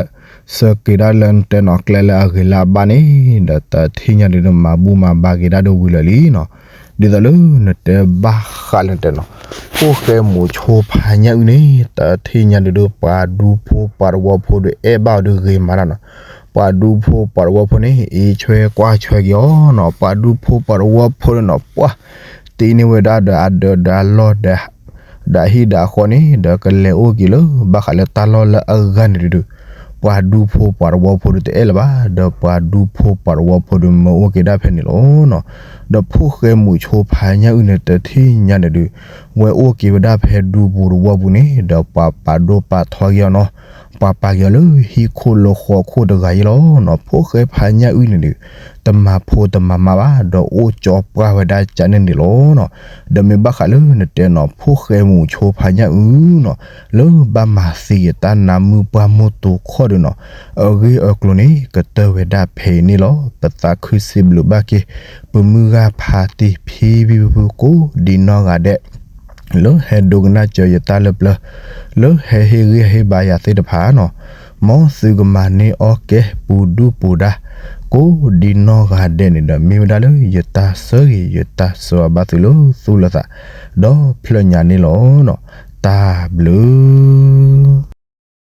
ဆှၢက့ၤဒၣ်လၢနတဲနီၤ ကျဲလၢအဂ့ၤလၢအဘၣ်န့ၣ်ဒီး တထံၣ်ညါဒုးဒီး မၤဘူၣ်မၤဘါက့ၤဒၣ်ဒီးဝံၤလၢာ်လံနီၤ, ဒ်သိးလၢနတဲဘၣ်ဃးလၢနတဲနီၤ, ဖိၣ်ဃဲမူးဆိဖးညၣ်အုၣ်န့ၣ် တထံၣ်ညါဒုးဒီး ပှၤဒူဖိပှၤတဝီဖိဒီး အဲၣ်ဘၣ်အီၤဒီးဂ့ၤမးတၢ်နီၤ, ပှၤဒူဖိပှၤတဝီဖိန့ၣ် အ့ၣ်ဆွဲကွၢ်ဆွဲက့ၤအီၤနီၤ, ပှၤဒူဖိပှၤတဝီဖိန့ၣ်နီၤ ပှၤ တ့န့ၢ်ဝဲဒၣ်ဒီးအဒၢးဒီးအလီၢ် ဒီးဟံၣ်ဒီးအဃီန့ၣ်ဒီး ကလဲၤအိၣ်က့ၤလၢ ဘၣ်ဃးလၢတၢ်လီၢ်လၢအဂၤန့ၣ်ဒုးဒီး ပှၤဒူဖိပှၤတဝီဖိဒီးတအဲၣ်လၢၤဘၣ်, ဒီးပှၤဒူဖိပှၤတဝီဖိဒီးမၤအိၣ်က့ၤဒၣ်ဖဲန့ၣ်လီၤနီၤ, ဒီးဖိၣ်ဃဲမူးဆိဖးညၣ်အုၣ်န့ၣ် တထံၣ်ညါန့ၣ်ဒုး ဝဲအိၣ်က့ၤဝဲဒၣ်ဖဲဒူပူၤတဝီပူၤန့ၣ်ဒီး ပှၤပာ်ဒိၣ်ပာ်ထီက့ၤအီၤနီၤ, ပှၤပာ်က့ၤအီၤလၢဟံၣ်ခိၣ်လၢဃီခိၣ်တဂၤအံၤလီၤနီၤ, ဖိၣ်ဃဲဖးညၣ်အုၣ်န့ၣ်ဒုး တမၤဖိတမၤမါဘၣ် ဒီးအိၣ်ကၠီပှၢ်ဝဲဒၣ်ကန့ၣ်န့ၣ်လီၤနီၤ, ဒီးမ့ၢ်ဘၣ်ဃးလၢနတဲနီၤ ဖိၣ်ဃဲမူးဆိဖးညၣ်အုၣ်နီၤ လၢဘၣ်မၤသံက့ၤတၢ်နါမုၢ်ပှၢ်မိၢ်တိာ်ခီၣ်ဒီးနီၤ, အဂ့ၢ်အကျိၤန့ၣ် ကတၢၢ်ဝဲဒၣ်ဖဲအံၤန့ၣ်လီၤ. ပသးခုစံးဘျုးဘၣ်က့ၤ ပမုၢ်ဂၢ်ဖါတံၢ်ဖံဖံဖုဖုကိးဒံးနီၢ်ဂၤဒဲး လၢဟဲဒိကနၣ်စၢၤယတၢ်လၢပျၢၤ, လၢဟဲဟ့ၣ်ဂံၢ်ဟ့ၣ်ဘါယၤသ့ၣ်တဖၣ်နီၤ, မ်သုကမၤန့ၢ်အီၣ်ကဲပူၤဒူပူၤဒါ ကိးဒံးနီၢ်ဂၤဒဲးန့ၣ်ဒီး မ့ၢ်ဝဲဒၣ်လၢယတၢ်ဆၢဂ့ၤ ယတၢ်ဆၢဂ့ၤဘၣ်သုလၢသူၣ်လၢသး ဒီဖျၢၣ်ညါန့ၣ်လီၤနီၤ. တၢ်ဘျုး